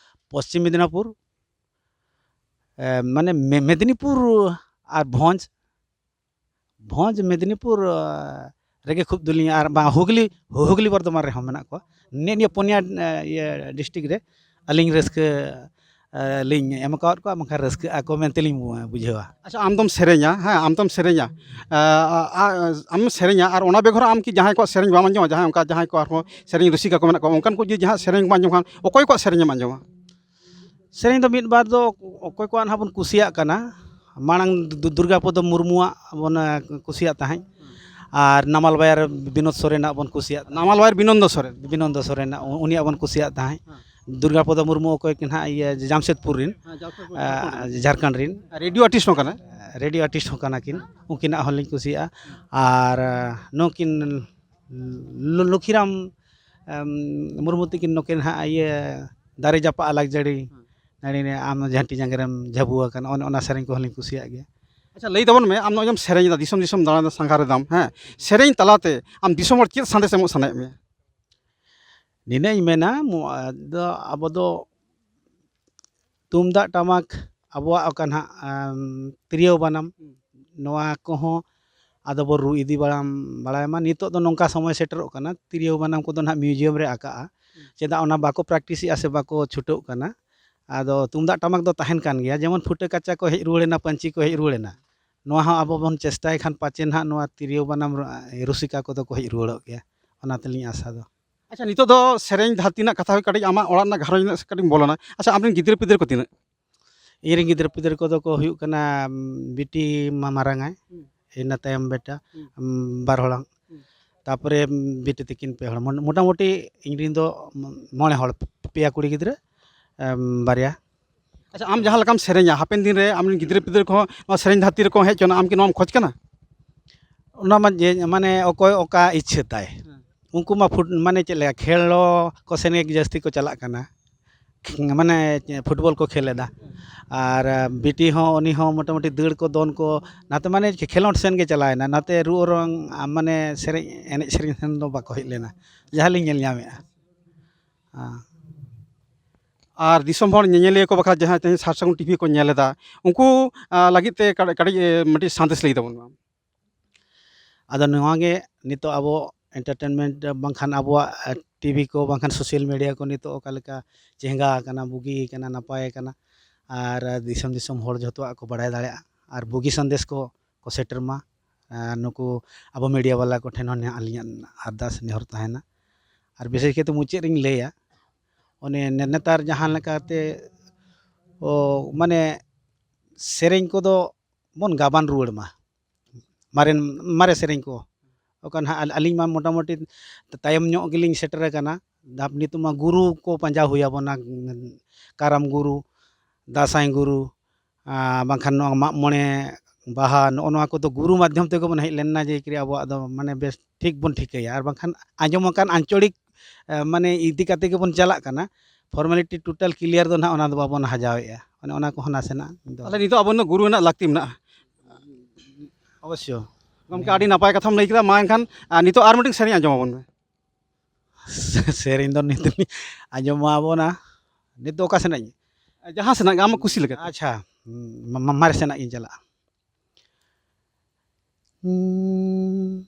ᱯᱚᱥᱪᱤᱢ ᱢᱮᱫᱽᱱᱟᱯᱩᱨ, ᱮ, ᱢᱟᱱᱮ, ᱢᱮ-, ᱢᱮᱫᱽᱱᱤᱯᱩᱨ ᱟᱨ ᱵᱷᱚᱸᱡᱽ, ᱵᱷᱚᱸᱡᱽ, ᱢᱮᱫᱽᱱᱤᱯᱩᱨ, ᱮ, ᱨᱮᱜᱮ ᱠᱷᱩᱵ ᱫᱚᱞᱤᱧ, ᱟᱨ ᱵᱟᱝ ᱦᱩᱜᱽᱞᱤ, ᱦᱩᱜᱽᱞᱤ ᱵᱚᱨᱫᱷᱚᱢᱟᱱ ᱨᱮᱦᱚᱸ ᱢᱮᱱᱟᱜ ᱠᱚᱣᱟ᱾ ᱱᱤᱭᱟᱹ, ᱱᱤᱭᱟᱹ ᱯᱩᱱᱭᱟ, ᱮ, ᱤᱭᱟᱹ district ᱨᱮ ᱟᱹᱞᱤᱧ ᱨᱟᱹᱥᱠᱟᱹ, ᱮ, ᱞᱤᱧ ᱮᱢ ᱟᱠᱟᱣᱟᱫ ᱠᱚᱣᱟ, ᱵᱟᱝᱠᱷᱟᱱ ᱨᱟᱹᱥᱠᱟᱹᱜ ᱟᱠᱚ ᱢᱮᱱᱛᱮ ᱞᱤᱧ ᱵᱩᱡᱷᱟᱹᱣᱟ᱾ ᱟᱪᱪᱷᱟ, ᱟᱢ ᱫᱚᱢ ᱥᱮᱨᱮᱧᱟ, ᱦᱮᱸ, ᱟᱢ ᱫᱚᱢ ᱥᱮᱨᱮᱧᱟ᱾ ᱟ, ᱟ, ᱟ, ᱟᱢ ᱥᱮᱨᱮᱧᱟ, ᱟᱨ ᱚᱱᱟ ᱵᱮᱜᱚᱨ ᱟᱢ ᱠᱤ ᱡᱟᱦᱟᱸᱭ ᱠᱚᱣᱟᱜ ᱥᱮᱨᱮᱧ ᱵᱟᱢ ᱟᱸᱡᱚᱢᱟ? ᱡᱟᱦᱟᱸᱭ ᱚᱱᱠᱟ, ᱡᱟᱦᱟᱸᱭ ᱠᱚ ᱟᱨᱦᱚᱸ ᱥᱮᱨᱮᱧ ᱨᱩᱥᱤᱠᱟ ᱠᱚ ᱢᱮᱱᱟᱜ ᱠᱚᱣᱟ, ᱚᱱᱠᱟᱱ ᱠᱚ ᱡᱩᱫᱤ ᱡᱟᱦᱟᱸ ᱥᱮᱨᱮᱧ ᱠᱚᱢ ᱟᱸᱡᱚᱢ ᱠᱷᱟᱱ, ᱚᱠᱚᱭ ᱠᱚᱣᱟᱜ ᱥᱮᱨᱮᱧ ᱮᱢ ᱟᱸᱡᱚᱢᱟ? ᱥᱮᱨᱮᱧ ᱫᱚ ᱢᱤᱫ ᱵᱟᱨ ᱫᱚ ᱚᱠᱚᱭ ᱠᱚᱣᱟᱜ ᱱᱟᱦᱟᱜ ᱵᱚᱱ ᱠᱩᱥᱤᱭᱟᱜ ᱠᱟᱱᱟ, ᱢᱟᱲᱟᱝ ᱫᱩ-, ᱫᱩᱨᱜᱟᱯᱚᱫᱚ ᱢᱩᱨᱢᱩᱣᱟᱜ ᱵᱚᱱ, ᱮ, ᱠᱩᱥᱤᱭᱟᱜ ᱛᱟᱦᱮᱸᱫ, ᱟᱨ ᱱᱟᱢᱟᱞ ᱵᱟᱭᱟᱨ ᱵᱤᱱᱳᱫ ᱥᱚᱨᱮᱱᱟᱜ ᱵᱚᱱ ᱠᱩᱥᱤᱭᱟᱜ ᱛᱟᱦᱮᱸᱫ᱾ ᱱᱟᱢᱟᱞ ᱵᱟᱭᱟᱨ ᱵᱤᱱᱳᱫ ᱥᱚᱨᱮᱱ᱾ ᱵᱤᱱᱳᱫ ᱥᱚᱨᱮᱱᱟᱜ, ᱩ-, ᱩᱱᱤᱭᱟᱜ ᱵᱚᱱ ᱠᱩᱥᱤᱭᱟᱜ ᱛᱟᱦᱮᱸᱫ᱾ ᱦᱮᱸ᱾ ᱫᱩᱨᱜᱟᱯᱚᱫᱚ ᱢᱩᱨᱢᱩ, ᱚᱠᱚᱭ ᱠᱤᱱ ᱦᱟᱸᱜ, ᱤᱭᱟᱹ, ᱡᱟᱢᱥᱮᱫᱽᱯᱩᱨ ᱨᱮᱱ, ᱦᱮᱸ, ᱡᱟᱢᱥᱮᱫᱽᱯᱩᱨ, ᱮ, ᱡᱷᱟᱲᱠᱷᱚᱸᱰ ᱨᱮᱱ᱾ ᱡᱷᱟᱲᱠᱷᱚᱸᱰ ᱨᱮᱱ᱾ ᱨᱮᱰᱤᱭᱳ ᱟᱨᱴᱤᱥᱴ ᱦᱚᱸ ᱠᱟᱱᱟᱭ᱾ ᱨᱮᱰᱤᱭᱳ ᱟᱨᱴᱤᱥᱴ ᱦᱚᱸ ᱠᱟᱱᱟ ᱠᱤᱱ᱾ ᱦᱮᱸ᱾ ᱩᱱᱠᱤᱱᱟᱜ ᱦᱚᱸᱞᱤᱧ ᱠᱩᱥᱤᱭᱟᱜᱼᱟ᱾ ᱦᱮᱸ᱾ ᱟᱨ, ᱮ, ᱱᱩᱠᱤᱱ ᱞᱚ-, ᱞᱚᱠᱷᱤᱨᱟᱢ, ᱮᱢ, ᱢᱩᱨᱢᱩ ᱛᱟᱹᱠᱤᱱ ᱱᱩᱠᱤᱱ ᱦᱟᱸᱜ, ᱤᱭᱟᱹ, ᱫᱟᱨᱮ ᱡᱟᱯᱟᱜ ᱟᱞᱟᱠ ᱡᱟᱹᱲᱤ, ᱦᱮᱸ᱾ ᱱᱟᱹᱲᱤ ᱨᱮ ᱟᱢ ᱫᱚ ᱡᱷᱟᱹᱱᱴᱤ ᱡᱟᱸᱜᱟ ᱨᱮᱢ ᱡᱷᱟᱹᱵᱩ ᱟᱠᱟᱱᱟ, ᱚᱱᱮ ᱚᱱᱟ ᱥᱮᱨᱮᱧ ᱠᱚᱦᱚᱸ ᱞᱤᱧ ᱠᱩᱥᱤᱭᱟᱜ ᱜᱮᱭᱟ᱾ ᱟᱪᱪᱷᱟ, ᱞᱟᱹᱭ ᱛᱟᱵᱚᱱ ᱢᱮ, ᱟᱢ ᱱᱚᱜᱼᱚᱭ ᱡᱮᱢ ᱥᱮᱨᱮᱧ ᱮᱫᱟ, ᱫᱤᱥᱚᱢ ᱫᱤᱥᱚᱢ ᱫᱟᱬᱟᱱ ᱥᱟᱸᱜᱷᱟᱨ ᱮᱫᱟᱢ, ᱦᱮᱸ, ᱥᱮᱨᱮᱧ ᱛᱟᱞᱟᱛᱮ ᱟᱢ ᱫᱤᱥᱚᱢ ᱦᱚᱲ ᱪᱮᱫ ᱥᱟᱸᱫᱮᱥ ᱮᱢᱚᱜ ᱥᱟᱱᱟᱭᱮᱫ ᱢᱮᱭᱟ? ᱱᱤᱱᱟᱹᱜ ᱤᱧ ᱢᱮᱱᱟ, ᱢᱚ-, ᱫᱚ ᱟᱵᱚ ᱫᱚ ᱛᱩᱢᱫᱟᱜ ᱴᱟᱢᱟᱠ, ᱟᱵᱚᱣᱟᱜ ᱚᱠᱟ ᱱᱟᱦᱟᱜ, ᱟᱢ, ᱛᱤᱨᱭᱳ ᱵᱟᱱᱟᱢ, ᱦᱩᱸ᱾ ᱱᱚᱣᱟ ᱠᱚᱦᱚᱸ ᱟᱫᱚ ᱵᱚ ᱨᱩ ᱤᱫᱤ ᱵᱟᱲᱟᱢ, ᱵᱟᱲᱟᱭ ᱢᱟ᱾ ᱱᱤᱛᱚᱜ ᱫᱚ ᱱᱚᱝᱠᱟ ᱥᱚᱢᱚᱭ ᱥᱮᱴᱮᱨᱚᱜ ᱠᱟᱱᱟ, ᱛᱤᱨᱭᱳ ᱵᱟᱱᱟᱢ ᱠᱚᱫᱚ ᱱᱟᱦᱟᱜ museum ᱨᱮ ᱟᱠᱟᱜᱼᱟ᱾ ᱦᱩᱸ᱾ ᱪᱮᱫᱟᱜ ᱚᱱᱟ ᱵᱟᱠᱚ practice ᱮᱜᱼᱟ ᱥᱮ ᱵᱟᱠᱚ ᱪᱷᱩᱴᱟᱹᱜ ᱠᱟᱱᱟ? ᱟᱫᱚ ᱛᱩᱢᱫᱟᱜ ᱴᱟᱢᱟᱠ ᱫᱚ ᱛᱟᱦᱮᱱ ᱠᱟᱱ ᱜᱮᱭᱟ, ᱡᱮᱢᱚᱱ ᱯᱷᱩᱴᱟᱹ ᱠᱟᱪᱟ ᱠᱚ ᱦᱮᱡ ᱨᱩᱣᱟᱹᱲ ᱮᱱᱟ, ᱯᱟᱹᱧᱪᱤ ᱠᱚ ᱦᱮᱡ ᱨᱩᱣᱟᱹᱲ ᱮᱱᱟ᱾ ᱱᱚᱣᱟ ᱦᱚᱸ ᱟᱵᱚ ᱵᱚᱱ ᱪᱮᱥᱴᱟᱭ ᱠᱷᱟᱱ ᱯᱟᱪᱮ ᱱᱟᱦᱟᱜ ᱱᱚᱣᱟ ᱛᱤᱨᱭᱳ ᱵᱟᱱᱟᱢ ᱨᱩ-, ᱨᱩᱥᱤᱠᱟ ᱠᱚᱫᱚ ᱠᱚ ᱦᱮᱡ ᱨᱩᱣᱟᱹᱲᱚᱜ ᱜᱮᱭᱟ, ᱚᱱᱟ ᱛᱮᱞᱤᱧ ᱟᱥᱟ ᱫᱚ᱾ ᱟᱪᱪᱷᱟ, ᱱᱤᱛᱚᱜ ᱫᱚ ᱥᱮᱨᱮᱧ ᱫᱷᱟᱹᱨᱛᱤ ᱨᱮᱱᱟᱜ ᱠᱟᱛᱷᱟ ᱦᱩᱭ, ᱠᱟᱹᱴᱤᱡ ᱟᱢᱟᱜ ᱚᱲᱟᱜ ᱨᱮᱱᱟᱜ ᱜᱷᱟᱨᱚᱸᱡᱽ ᱨᱮᱱᱟᱜ ᱥᱮᱫ ᱠᱟᱹᱴᱤᱡ ᱵᱚᱞᱚᱱᱟ᱾ ᱟᱪᱪᱷᱟ, ᱟᱢᱨᱮᱱ ᱜᱤᱫᱽᱨᱟᱹ ᱯᱤᱫᱽᱨᱟᱹ ᱠᱚ ᱛᱤᱱᱟᱹᱜ? ᱤᱧᱨᱮᱱ ᱜᱤᱫᱽᱨᱟᱹ ᱯᱤᱫᱽᱨᱟᱹ ᱠᱚᱫᱚ ᱠᱚ ᱦᱩᱭᱩᱜ ᱠᱟᱱᱟ, ᱩᱢ, ᱵᱤᱴᱤ ᱢᱟ ᱢᱟᱨᱟᱝ ᱟᱭ, ᱦᱩᱸ᱾ ᱤᱱᱟᱹ ᱛᱟᱭᱚᱢ ᱵᱮᱴᱟ, ᱦᱩᱸ᱾ ᱩᱢ, ᱵᱟᱨ ᱦᱚᱲᱟᱝ᱾ ᱦᱩᱸ᱾ ᱛᱟᱯᱚᱨᱮ, ᱩᱢ, ᱵᱤᱴᱤ ᱛᱤᱠᱤᱱ ᱯᱮ ᱦᱚᱲ᱾ ᱢᱚᱱ-, ᱢᱚᱴᱟᱢᱩᱴᱤ ᱤᱧᱨᱮᱱ ᱫᱚ ᱢᱚ-, ᱢᱚᱬᱮ ᱦᱚᱲ, ᱯᱮᱭᱟ ᱠᱩᱲᱤ ᱜᱤᱫᱽᱨᱟᱹ, ᱩᱢ, ᱵᱟᱨᱭᱟ᱾ ᱟᱪᱪᱷᱟ, ᱟᱢ ᱡᱟᱦᱟᱸ ᱞᱮᱠᱟᱢ ᱥᱮᱨᱮᱧᱟ, ᱦᱟᱯᱮᱱ ᱫᱤᱱ ᱨᱮ ᱟᱢᱨᱮᱱ ᱜᱤᱫᱽᱨᱟᱹ ᱯᱤᱫᱽᱨᱟᱹ ᱠᱚᱦᱚᱸ ᱱᱚᱣᱟ ᱥᱮᱨᱮᱧ ᱫᱷᱟᱹᱨᱛᱤ ᱨᱮᱠᱚ ᱦᱮᱡ ᱦᱚᱪᱚᱱᱟ, ᱟᱢ ᱠᱤ ᱱᱚᱣᱟᱢ ᱠᱷᱚᱡᱽ ᱠᱟᱱᱟ? ᱚᱱᱟ ᱢᱟ ᱡᱮ, ᱢᱟᱱᱮ, ᱚᱠᱚᱭ ᱚᱠᱟ ᱤᱪᱪᱷᱟᱹ ᱛᱟᱭ᱾ ᱦᱮᱸ᱾ ᱩᱱᱠᱩ ᱢᱟ ᱯᱷᱩᱴ-, ᱢᱟᱱᱮ, ᱪᱮᱫ ᱞᱮᱠᱟ, ᱠᱷᱮᱞ ᱠᱚ ᱥᱮᱱ ᱜᱮ ᱡᱟᱹᱥᱛᱤ ᱠᱚ ᱪᱟᱞᱟᱜ ᱠᱟᱱᱟ᱾ ᱠᱷᱮ-, ᱢᱟᱱᱮ, ᱯᱷᱩᱴᱵᱚᱞ ᱠᱚ ᱠᱷᱮᱞ ᱮᱫᱟ᱾ ᱟᱨ, ᱵᱤᱴᱤ ᱦᱚᱸ, ᱩᱱᱤ ᱦᱚᱸ ᱢᱚᱴᱟᱢᱩᱴᱤ ᱫᱟᱹᱲ ᱠᱚ, ᱫᱚᱱ ᱠᱚ, ᱱᱟᱛᱮ, ᱢᱟᱱᱮ, ᱠᱷᱮᱞᱳᱸᱰ ᱥᱮᱱ ᱜᱮ ᱪᱟᱞᱟᱣ ᱮᱱᱟ᱾ ᱱᱟᱛᱮ ᱨᱩ ᱚᱨᱚᱝ, ᱟ, ᱢᱟᱱᱮ, ᱥᱮᱨᱮᱧ, ᱮᱱᱮᱡ ᱥᱮᱨᱮᱧ ᱥᱮᱱ ᱫᱚ ᱵᱟᱠᱚ ᱦᱮᱡ ᱞᱮᱱᱟ, ᱡᱟᱦᱟᱸ ᱞᱤᱧ ᱧᱮᱞ ᱧᱟᱢᱮᱫᱼᱟ᱾ ᱦᱮᱸ᱾ ᱟᱨ ᱫᱤᱥᱚᱢ ᱦᱚᱲ ᱧᱮᱧᱮᱞᱤᱭᱟᱹ ᱠᱚ ᱵᱟᱠᱷᱨᱟ ᱡᱟᱦᱟᱸ ᱛᱮᱦᱮᱧ ᱥᱟᱨ ᱥᱟᱹᱜᱩᱱ ᱴᱤᱵᱷᱤ ᱠᱚ ᱧᱮᱞ ᱮᱫᱟ, ᱩᱱᱠᱩ, ᱟ, ᱞᱟᱹᱜᱤᱫ ᱛᱮ ᱠᱟᱹᱴ-, ᱠᱟᱹᱴᱤᱡ, ᱮ, ᱢᱤᱫᱴᱤᱡ ᱥᱟᱸᱫᱮᱥ ᱞᱟᱹᱭ ᱛᱟᱵᱚᱱ ᱢᱮ᱾ ᱟᱫᱚ ᱱᱚᱣᱟ ᱜᱮ ᱱᱤᱛᱚᱜ ᱟᱵᱚ entertainment ᱵᱟᱝᱠᱷᱟᱱ ᱟᱵᱚᱣᱟᱜ, ᱮ, ᱴᱤᱵᱷᱤ ᱠᱚ ᱵᱟᱝᱠᱷᱟᱱ social media ᱠᱚ ᱱᱤᱛᱚᱜ ᱚᱠᱟ ᱞᱮᱠᱟ ᱪᱮᱦᱨᱟ ᱟᱠᱟᱱᱟ, ᱵᱩᱜᱤ ᱟᱠᱟᱱᱟ, ᱱᱟᱯᱟᱭ ᱟᱠᱟᱱᱟ, ᱟᱨ ᱫᱤᱥᱚᱢ ᱫᱤᱥᱚᱢ ᱦᱚᱲ ᱡᱷᱚᱛᱚᱣᱟᱜ ᱠᱚ ᱵᱟᱲᱟᱭ ᱫᱟᱲᱮᱭᱟᱜᱼᱟ ᱟᱨ ᱵᱩᱜᱤ ᱥᱟᱸᱫᱮᱥ ᱠᱚ, ᱠᱚ ᱥᱮᱴᱮᱨ ᱢᱟ᱾ ᱟᱨ ᱱᱩᱠᱩ ᱟᱵᱚ media ᱵᱟᱞᱟ ᱠᱚᱴᱷᱮᱱ ᱦᱚᱸ ᱟᱹᱞᱤᱧᱟᱜ ᱟᱨᱫᱟᱥ ᱱᱮᱦᱚᱨ ᱛᱟᱦᱮᱱᱟ᱾ ᱟᱨ ᱵᱤᱥᱮᱥ ᱠᱟᱭᱛᱮ ᱢᱩᱪᱟᱹᱫ ᱨᱤᱧ ᱞᱟᱹᱭᱟ, ᱚᱱᱮ ᱱᱮ-, ᱱᱮᱛᱟᱨ ᱡᱟᱦᱟᱸ ᱞᱮᱠᱟᱛᱮ, ᱚ, ᱢᱟᱱᱮ ᱥᱮᱨᱮᱧ ᱠᱚᱫᱚ ᱵᱚᱱ ᱜᱟᱵᱟᱱ ᱨᱩᱣᱟᱹᱲ ᱢᱟ, ᱢᱟᱨᱮᱱ, ᱢᱟᱨᱮ ᱥᱮᱨᱮᱧ ᱠᱚ᱾ ᱚᱠᱟ ᱱᱟᱦᱟᱜ ᱟᱞ-, ᱟᱹᱞᱤᱧ ᱢᱟ ᱢᱚᱴᱟᱢᱩᱴᱤ ᱛᱟᱭᱚᱢ ᱧᱚᱜ ᱜᱮᱞᱤᱧ ᱥᱮᱴᱮᱨ ᱟᱠᱟᱱᱟ᱾ ᱫᱟᱯ-, ᱱᱤᱛᱚᱜ ᱢᱟ ᱜᱩᱨᱩ ᱠᱚ ᱯᱟᱸᱡᱟ ᱦᱩᱭ ᱟᱵᱚᱱᱟ, ᱠᱟᱨᱟᱢ ᱜᱩᱨᱩ, ᱫᱟᱸᱥᱟᱭ ᱜᱩᱨᱩ, ᱟᱨ ᱵᱟᱝᱠᱷᱟᱱ ᱱᱚᱣᱟ ᱢᱟᱜ ᱢᱚᱬᱮ, ᱵᱟᱦᱟ, ᱱᱚᱜᱼᱚ ᱱᱚᱣᱟ ᱠᱚᱫᱚ ᱜᱩᱨᱩ ᱢᱟᱫᱽᱫᱷᱚᱢ ᱛᱮᱜᱮ ᱵᱚᱱ ᱦᱮᱡ ᱞᱮᱱᱟ, ᱡᱮ ᱠᱤ ᱟᱵᱚᱣᱟᱜ ᱫᱚ ᱢᱟᱱᱮ ᱵᱮᱥ ᱴᱷᱤᱠ ᱵᱚᱱ ᱴᱷᱤᱠᱟᱹᱭᱟ᱾ ᱟᱨ ᱵᱟᱝᱠᱷᱟᱱ ᱟᱸᱡᱚᱢ ᱟᱠᱟᱱ ᱟᱧᱪᱚᱲᱤᱠ, ᱮ, ᱢᱟᱱᱮ ᱤᱫᱤ ᱠᱟᱛᱮ ᱜᱮᱵᱚᱱ ᱪᱟᱞᱟᱜ ᱠᱟᱱᱟ, formality total clear ᱫᱚ ᱱᱟᱦᱟᱜ ᱚᱱᱟ ᱫᱚ ᱵᱟᱵᱚᱱ ᱦᱟᱡᱟᱣᱮᱜᱼᱟ᱾ ᱚᱱᱮ ᱚᱱᱟ ᱠᱚᱦᱚᱸ ᱱᱟᱥᱮᱱᱟᱜ ᱫᱚ ᱛᱟᱦᱚᱞᱮ ᱱᱤᱛᱚᱜ ᱟᱵᱚ ᱫᱚ ᱜᱩᱨᱩ ᱨᱮᱱᱟᱜ ᱞᱟᱹᱠᱛᱤ ᱢᱮᱱᱟᱜᱼᱟ᱾ ᱚᱵᱚᱥᱥᱚ᱾ ᱜᱚᱢᱠᱮ, ᱟᱹᱰᱤ ᱱᱟᱯᱟᱭ ᱠᱟᱛᱷᱟᱢ ᱞᱟᱹᱭ ᱠᱮᱫᱟ᱾ ᱢᱟ ᱮᱱᱠᱷᱟᱱ, ᱟᱨ ᱱᱤᱛᱚᱜ ᱟᱨ ᱢᱤᱫᱴᱮᱱ ᱥᱮᱨᱮᱧ ᱟᱸᱡᱚᱢ ᱟᱵᱚᱱ ᱢᱮ᱾ ᱥᱮᱨᱮᱧ ᱫᱚ ᱱᱤᱛ ᱟᱸᱡᱚᱢ ᱟᱵᱚᱱᱟ᱾ ᱱᱤᱛ ᱫᱚ ᱚᱠᱟ ᱥᱮᱱᱟᱜ? ᱡᱟᱦᱟᱸ ᱥᱮᱱᱟᱜ ᱜᱮ ᱟᱢᱟᱜ ᱠᱩᱥᱤ ᱞᱮᱠᱟᱛᱮ᱾ ᱟᱪᱪᱷᱟ, ᱢᱟ-, ᱢᱟ-, ᱢᱟᱨᱮ ᱥᱮᱱᱟᱜ ᱜᱤᱧ ᱪᱟᱞᱟᱜᱼᱟ᱾ ᱦᱩᱸ᱾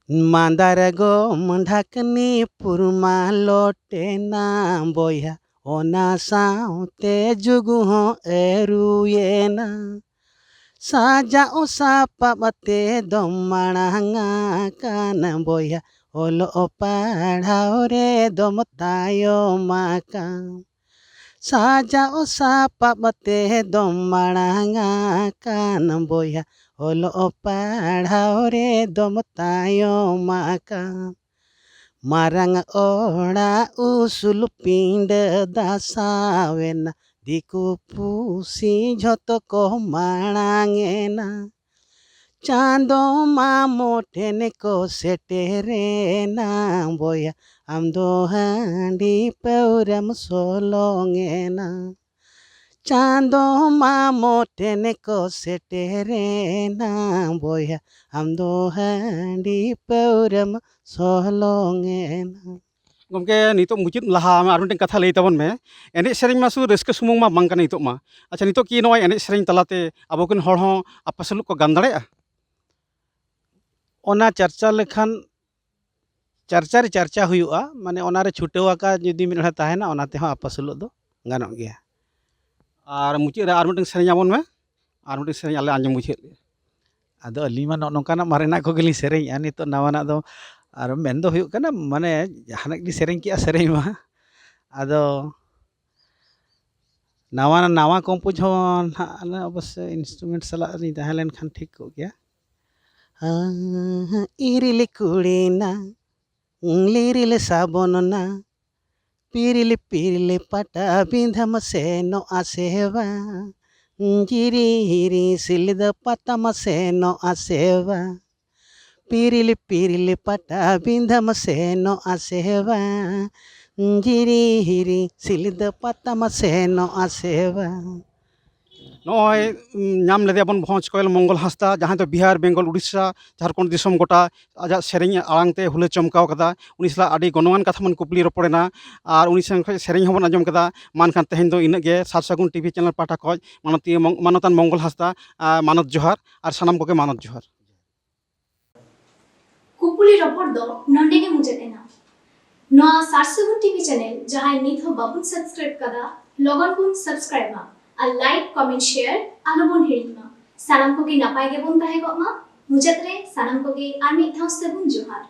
ᱢᱟᱸᱫᱟᱨ ᱜᱚᱢ ᱰᱷᱟᱠᱱᱤ ᱯᱩᱨᱢᱟ ᱞᱚᱴᱮᱱᱟ ᱵᱚᱭᱦᱟ, ᱚᱱᱟ ᱥᱟᱶᱛᱮ ᱡᱩᱜᱽ ᱦᱚᱸ ᱟᱹᱨᱩᱭᱮᱱᱟ᱾ ᱥᱟᱡᱟᱣ ᱥᱟᱯᱟᱵ ᱟᱛᱮ ᱫᱚᱢ ᱢᱟᱲᱟᱝ ᱟᱠᱟᱱ ᱵᱚᱭᱦᱟ, ᱚᱞᱚᱜ ᱯᱟᱲᱦᱟᱣ ᱨᱮ ᱫᱚᱢ ᱛᱟᱭᱚᱢ ᱟᱠᱟᱱ, ᱥᱟᱡᱟᱣ ᱥᱟᱯᱟᱵ ᱛᱮ ᱫᱚᱢ ᱢᱟᱲᱟᱝ ᱟᱠᱟᱱ ᱵᱚᱭᱦᱟ, ᱚᱞᱚᱜ ᱯᱟᱲᱦᱟᱣ ᱨᱮ ᱫᱚᱢ ᱛᱟᱭᱚᱢ ᱟᱠᱟᱱ᱾ ᱢᱟᱨᱟᱝ ᱚᱲᱟᱜ ᱩᱥᱩᱞ ᱯᱤᱸᱰᱟᱹ ᱫᱟᱥᱟᱣᱮᱱᱟ, ᱫᱤᱠᱩ ᱯᱩᱥᱤ ᱡᱷᱚᱛᱚ ᱠᱚ ᱢᱟᱲᱟᱝ ᱮᱱᱟ᱾ ᱪᱟᱸᱫᱚ ᱢᱟᱢᱚ ᱴᱷᱮᱱ ᱠᱚ ᱥᱮᱴᱮᱨᱮᱱᱟ ᱵᱚᱭᱦᱟ, ᱟᱢ ᱫᱚ ᱦᱟᱺᱰᱤ ᱯᱟᱹᱣᱨᱟᱹᱢ ᱥᱚᱞᱚᱝ ᱮᱱᱟ᱾ ᱪᱟᱸᱫᱚ ᱢᱟᱢᱚ ᱴᱷᱮᱱ ᱠᱚ ᱥᱮᱴᱮᱨᱮᱱᱟ ᱵᱚᱭᱦᱟ, ᱟᱢ ᱫᱚ ᱦᱟᱺᱰᱤ ᱯᱟᱹᱣᱨᱟᱹᱢ ᱥᱚᱞᱚᱝ ᱮᱱᱟ᱾ ᱜᱚᱢᱠᱮ, ᱱᱤᱛᱚᱜ ᱢᱩᱪᱟᱹᱫ ᱞᱟᱦᱟ ᱟᱢ ᱟᱨ ᱢᱤᱫᱴᱮᱱ ᱠᱟᱛᱷᱟ ᱞᱟᱹᱭ ᱛᱟᱵᱚᱱ ᱢᱮ᱾ ᱮᱱᱮᱡ ᱥᱮᱨᱮᱧ ᱢᱟ ᱥᱩᱫᱷᱩ ᱨᱟᱹᱥᱠᱟᱹ ᱥᱩᱢᱩᱝ ᱢᱟ ᱵᱟᱝ ᱠᱟᱱᱟ ᱱᱤᱛᱚᱜ ᱢᱟ᱾ ᱟᱪᱪᱷᱟ, ᱱᱤᱛᱚᱜ ᱠᱤ ᱱᱚᱜᱼᱚᱭ ᱮᱱᱮᱡ ᱥᱮᱨᱮᱧ ᱛᱟᱞᱟᱛᱮ ᱟᱵᱚ ᱠᱚᱨᱮᱱ ᱦᱚᱲ ᱦᱚᱸ ᱟᱯᱟᱥᱩᱞᱚᱜ ᱠᱚ ᱜᱟᱱ ᱫᱟᱲᱮᱭᱟᱜᱼᱟ? ᱚᱱᱟ ᱪᱟᱨᱪᱟ ᱞᱮᱠᱷᱟᱱ, ᱪᱟᱨᱪᱟ ᱨᱮ ᱪᱟᱨᱪᱟ ᱦᱩᱭᱩᱜᱼᱟ, ᱢᱟᱱᱮ ᱚᱱᱟᱨᱮ ᱪᱷᱩᱴᱟᱹᱣ ᱟᱠᱟ ᱡᱩᱫᱤ ᱢᱤᱫ ᱦᱚᱲᱮ ᱛᱟᱦᱮᱱᱟ, ᱚᱱᱟ ᱛᱮᱦᱚᱸ ᱟᱯᱟᱥᱩᱞᱚᱜ ᱫᱚ ᱜᱟᱱᱚᱜ ᱜᱮᱭᱟ᱾ ᱟᱨ ᱢᱩᱪᱟᱹᱫ ᱨᱮ ᱟᱨ ᱢᱤᱫᱴᱮᱱ ᱥᱮᱨᱮᱧ ᱟᱵᱚᱱ ᱢᱮ, ᱟᱨ ᱢᱤᱫᱴᱮᱱ ᱥᱮᱨᱮᱧ ᱟᱞᱮ ᱟᱸᱡᱚᱢ ᱵᱩᱡᱷᱟᱹᱣ ᱞᱮᱭᱟ᱾ ᱟᱫᱚ ᱟᱹᱞᱤᱧ ᱢᱟ ᱱᱚᱜᱼᱚ ᱱᱚᱝᱠᱟᱱᱟᱜ ᱢᱟᱨᱮᱱᱟᱜ ᱠᱚᱜᱮᱞᱤᱧ ᱥᱮᱨᱮᱧᱮᱜᱼᱟ, ᱱᱤᱛᱚᱜ ᱱᱟᱣᱟᱱᱟᱜ ᱫᱚ ᱟᱨ ᱢᱮᱱ ᱫᱚ ᱦᱩᱭᱩᱜ ᱠᱟᱱᱟ, ᱢᱟᱱᱮ ᱡᱟᱦᱟᱱᱟᱜ ᱜᱮᱞᱤᱧ ᱥᱮᱨᱮᱧ ᱠᱮᱜᱼᱟ ᱥᱮᱨᱮᱧ ᱢᱟ᱾ ᱟᱫᱚ ᱱᱟᱣᱟ ᱱᱟᱣᱟ ᱠᱚᱢᱯᱳᱡᱽ ᱦᱚᱸ ᱱᱟᱦᱟᱜ ᱚᱵᱚᱥᱥᱳᱭ ᱤᱱᱥᱴᱨᱩᱢᱮᱱᱴ ᱥᱟᱞᱟᱜ ᱞᱤᱧ ᱛᱟᱦᱮᱸ ᱞᱮᱱᱠᱷᱟᱱ ᱴᱷᱤᱠ ᱠᱚᱜ ᱜᱮᱭᱟ᱾ ᱦᱟᱸ, ᱤᱨᱤᱞ ᱠᱩᱲᱤᱱᱟ, ᱞᱤᱨᱤᱞ ᱥᱟᱵᱚᱱ ᱱᱟ, ᱯᱤᱨᱤᱞ ᱯᱤᱨᱤᱞ ᱯᱟᱴᱟ ᱵᱤᱸᱫᱷᱟᱢ ᱥᱮᱱᱚᱜᱼᱟ ᱥᱮ ᱵᱟᱝ? ᱡᱤᱨᱤ ᱦᱤᱨᱤ ᱥᱤᱞᱫᱟᱹ ᱯᱟᱛᱟᱢ ᱥᱮᱱᱚᱜᱼᱟ ᱥᱮ ᱵᱟᱝ? ᱯᱤᱨᱤᱞ ᱯᱤᱨᱤᱞ ᱯᱟᱴᱟ ᱵᱤᱸᱫᱷᱟᱢ ᱥᱮᱱᱚᱜᱼᱟ ᱥᱮ ᱵᱟᱝ? ᱡᱤᱨᱤ ᱦᱤᱨᱤ ᱥᱤᱞᱫᱟᱹ ᱯᱟᱛᱟᱢ ᱥᱮᱱᱚᱜᱼᱟ ᱥᱮ ᱵᱟᱝ? ᱱᱚᱜᱼᱚᱭ, ᱩᱢ, ᱧᱟᱢ ᱞᱮᱫᱮᱭᱟ ᱵᱚᱱ ᱵᱷᱚᱸᱡᱽ ᱠᱚᱭᱮᱞ ᱢᱚᱝᱜᱚᱞ ᱦᱟᱸᱥᱫᱟ, ᱡᱟᱦᱟᱸᱭ ᱫᱚ ᱵᱤᱦᱟᱨ, ᱵᱮᱝᱜᱚᱞ, ᱩᱲᱤᱥᱥᱟ, ᱡᱷᱟᱲᱠᱷᱚᱸᱰ ᱫᱤᱥᱚᱢ ᱜᱚᱴᱟ ᱟᱡᱟᱜ ᱥᱮᱨᱮᱧ ᱟᱲᱟᱝ ᱛᱮ ᱦᱩᱞᱟᱹ ᱪᱚᱢᱠᱟᱣ ᱠᱟᱫᱟ᱾ ᱩᱱᱤ ᱥᱟᱞᱟᱜ ᱟᱹᱰᱤ ᱜᱚᱱᱚᱝᱟᱱ ᱠᱟᱛᱷᱟ ᱵᱚᱱ ᱠᱩᱯᱞᱤ ᱨᱚᱯᱚᱲᱮᱱᱟ ᱟᱨ ᱩᱱᱤ ᱥᱮᱱ ᱠᱷᱚᱱ ᱥᱮᱨᱮᱧ ᱦᱚᱸᱵᱚᱱ ᱟᱸᱡᱚᱢ ᱠᱮᱫᱟ᱾ ᱢᱟ ᱮᱱᱠᱷᱟᱱ ᱛᱮᱦᱮᱧ ᱫᱚ ᱤᱱᱟᱹᱜ ᱜᱮ᱾ ᱥᱟᱨ ᱥᱟᱹᱜᱩᱱ ᱴᱤᱵᱷᱤ ᱪᱮᱱᱮᱞ ᱯᱟᱦᱴᱟ ᱠᱷᱚᱱ ᱢᱟᱱᱚᱛᱤᱭᱟᱹ ᱢᱚᱝ-, ᱢᱟᱱᱚᱛᱟᱱ ᱢᱚᱝᱜᱚᱞ ᱦᱟᱸᱥᱫᱟ, ᱟᱨ ᱢᱟᱱᱚᱛ ᱡᱚᱦᱟᱨ, ᱟᱨ ᱥᱟᱱᱟᱢ ᱠᱚᱜᱮ ᱢᱟᱱᱚᱛ ᱡᱚᱦᱟᱨ᱾ ᱠᱩᱯᱩᱞᱤ ᱨᱚᱯᱚᱲ ᱫᱚ ᱱᱚᱰᱮ ᱜᱮ ᱢᱩᱪᱟᱹᱫ ᱮᱱᱟ᱾ ᱱᱚᱣᱟ ᱥᱟᱨ ᱥᱟᱹᱜᱩᱱ ᱴᱤᱵᱷᱤ ᱪᱮᱱᱮᱞ ᱡᱟᱦᱟᱸᱭ ᱱᱤᱛ ᱦᱚᱸ ᱵᱟᱵᱚᱱ ᱥᱟᱵᱥᱠᱨᱟᱭᱤᱵ ᱠᱟᱫᱟ, ᱞᱚᱜᱚᱱ ᱵᱚᱱ ᱥᱟᱵᱥᱠᱨᱟᱭᱤᱵ ᱢᱟ ᱟᱨ ᱞᱟᱭᱤᱠ, ᱠᱚᱢᱮᱱᱴ, ᱥᱮᱭᱟᱨ ᱟᱞᱚᱵᱚᱱ ᱦᱤᱲᱤᱧ ᱢᱟ᱾ ᱥᱟᱱᱟᱢ ᱠᱚᱜᱮ ᱱᱟᱯᱟᱭ ᱜᱮᱵᱚᱱ ᱛᱟᱦᱮᱸ ᱠᱚᱜ ᱢᱟ᱾ ᱢᱩᱪᱟᱹᱫ ᱨᱮ ᱥᱟᱱᱟᱢ ᱠᱚᱜᱮ ᱟᱨ ᱢᱤᱫ ᱫᱷᱟᱣ ᱥᱟᱹᱜᱩᱱ ᱡᱚᱦᱟᱨ᱾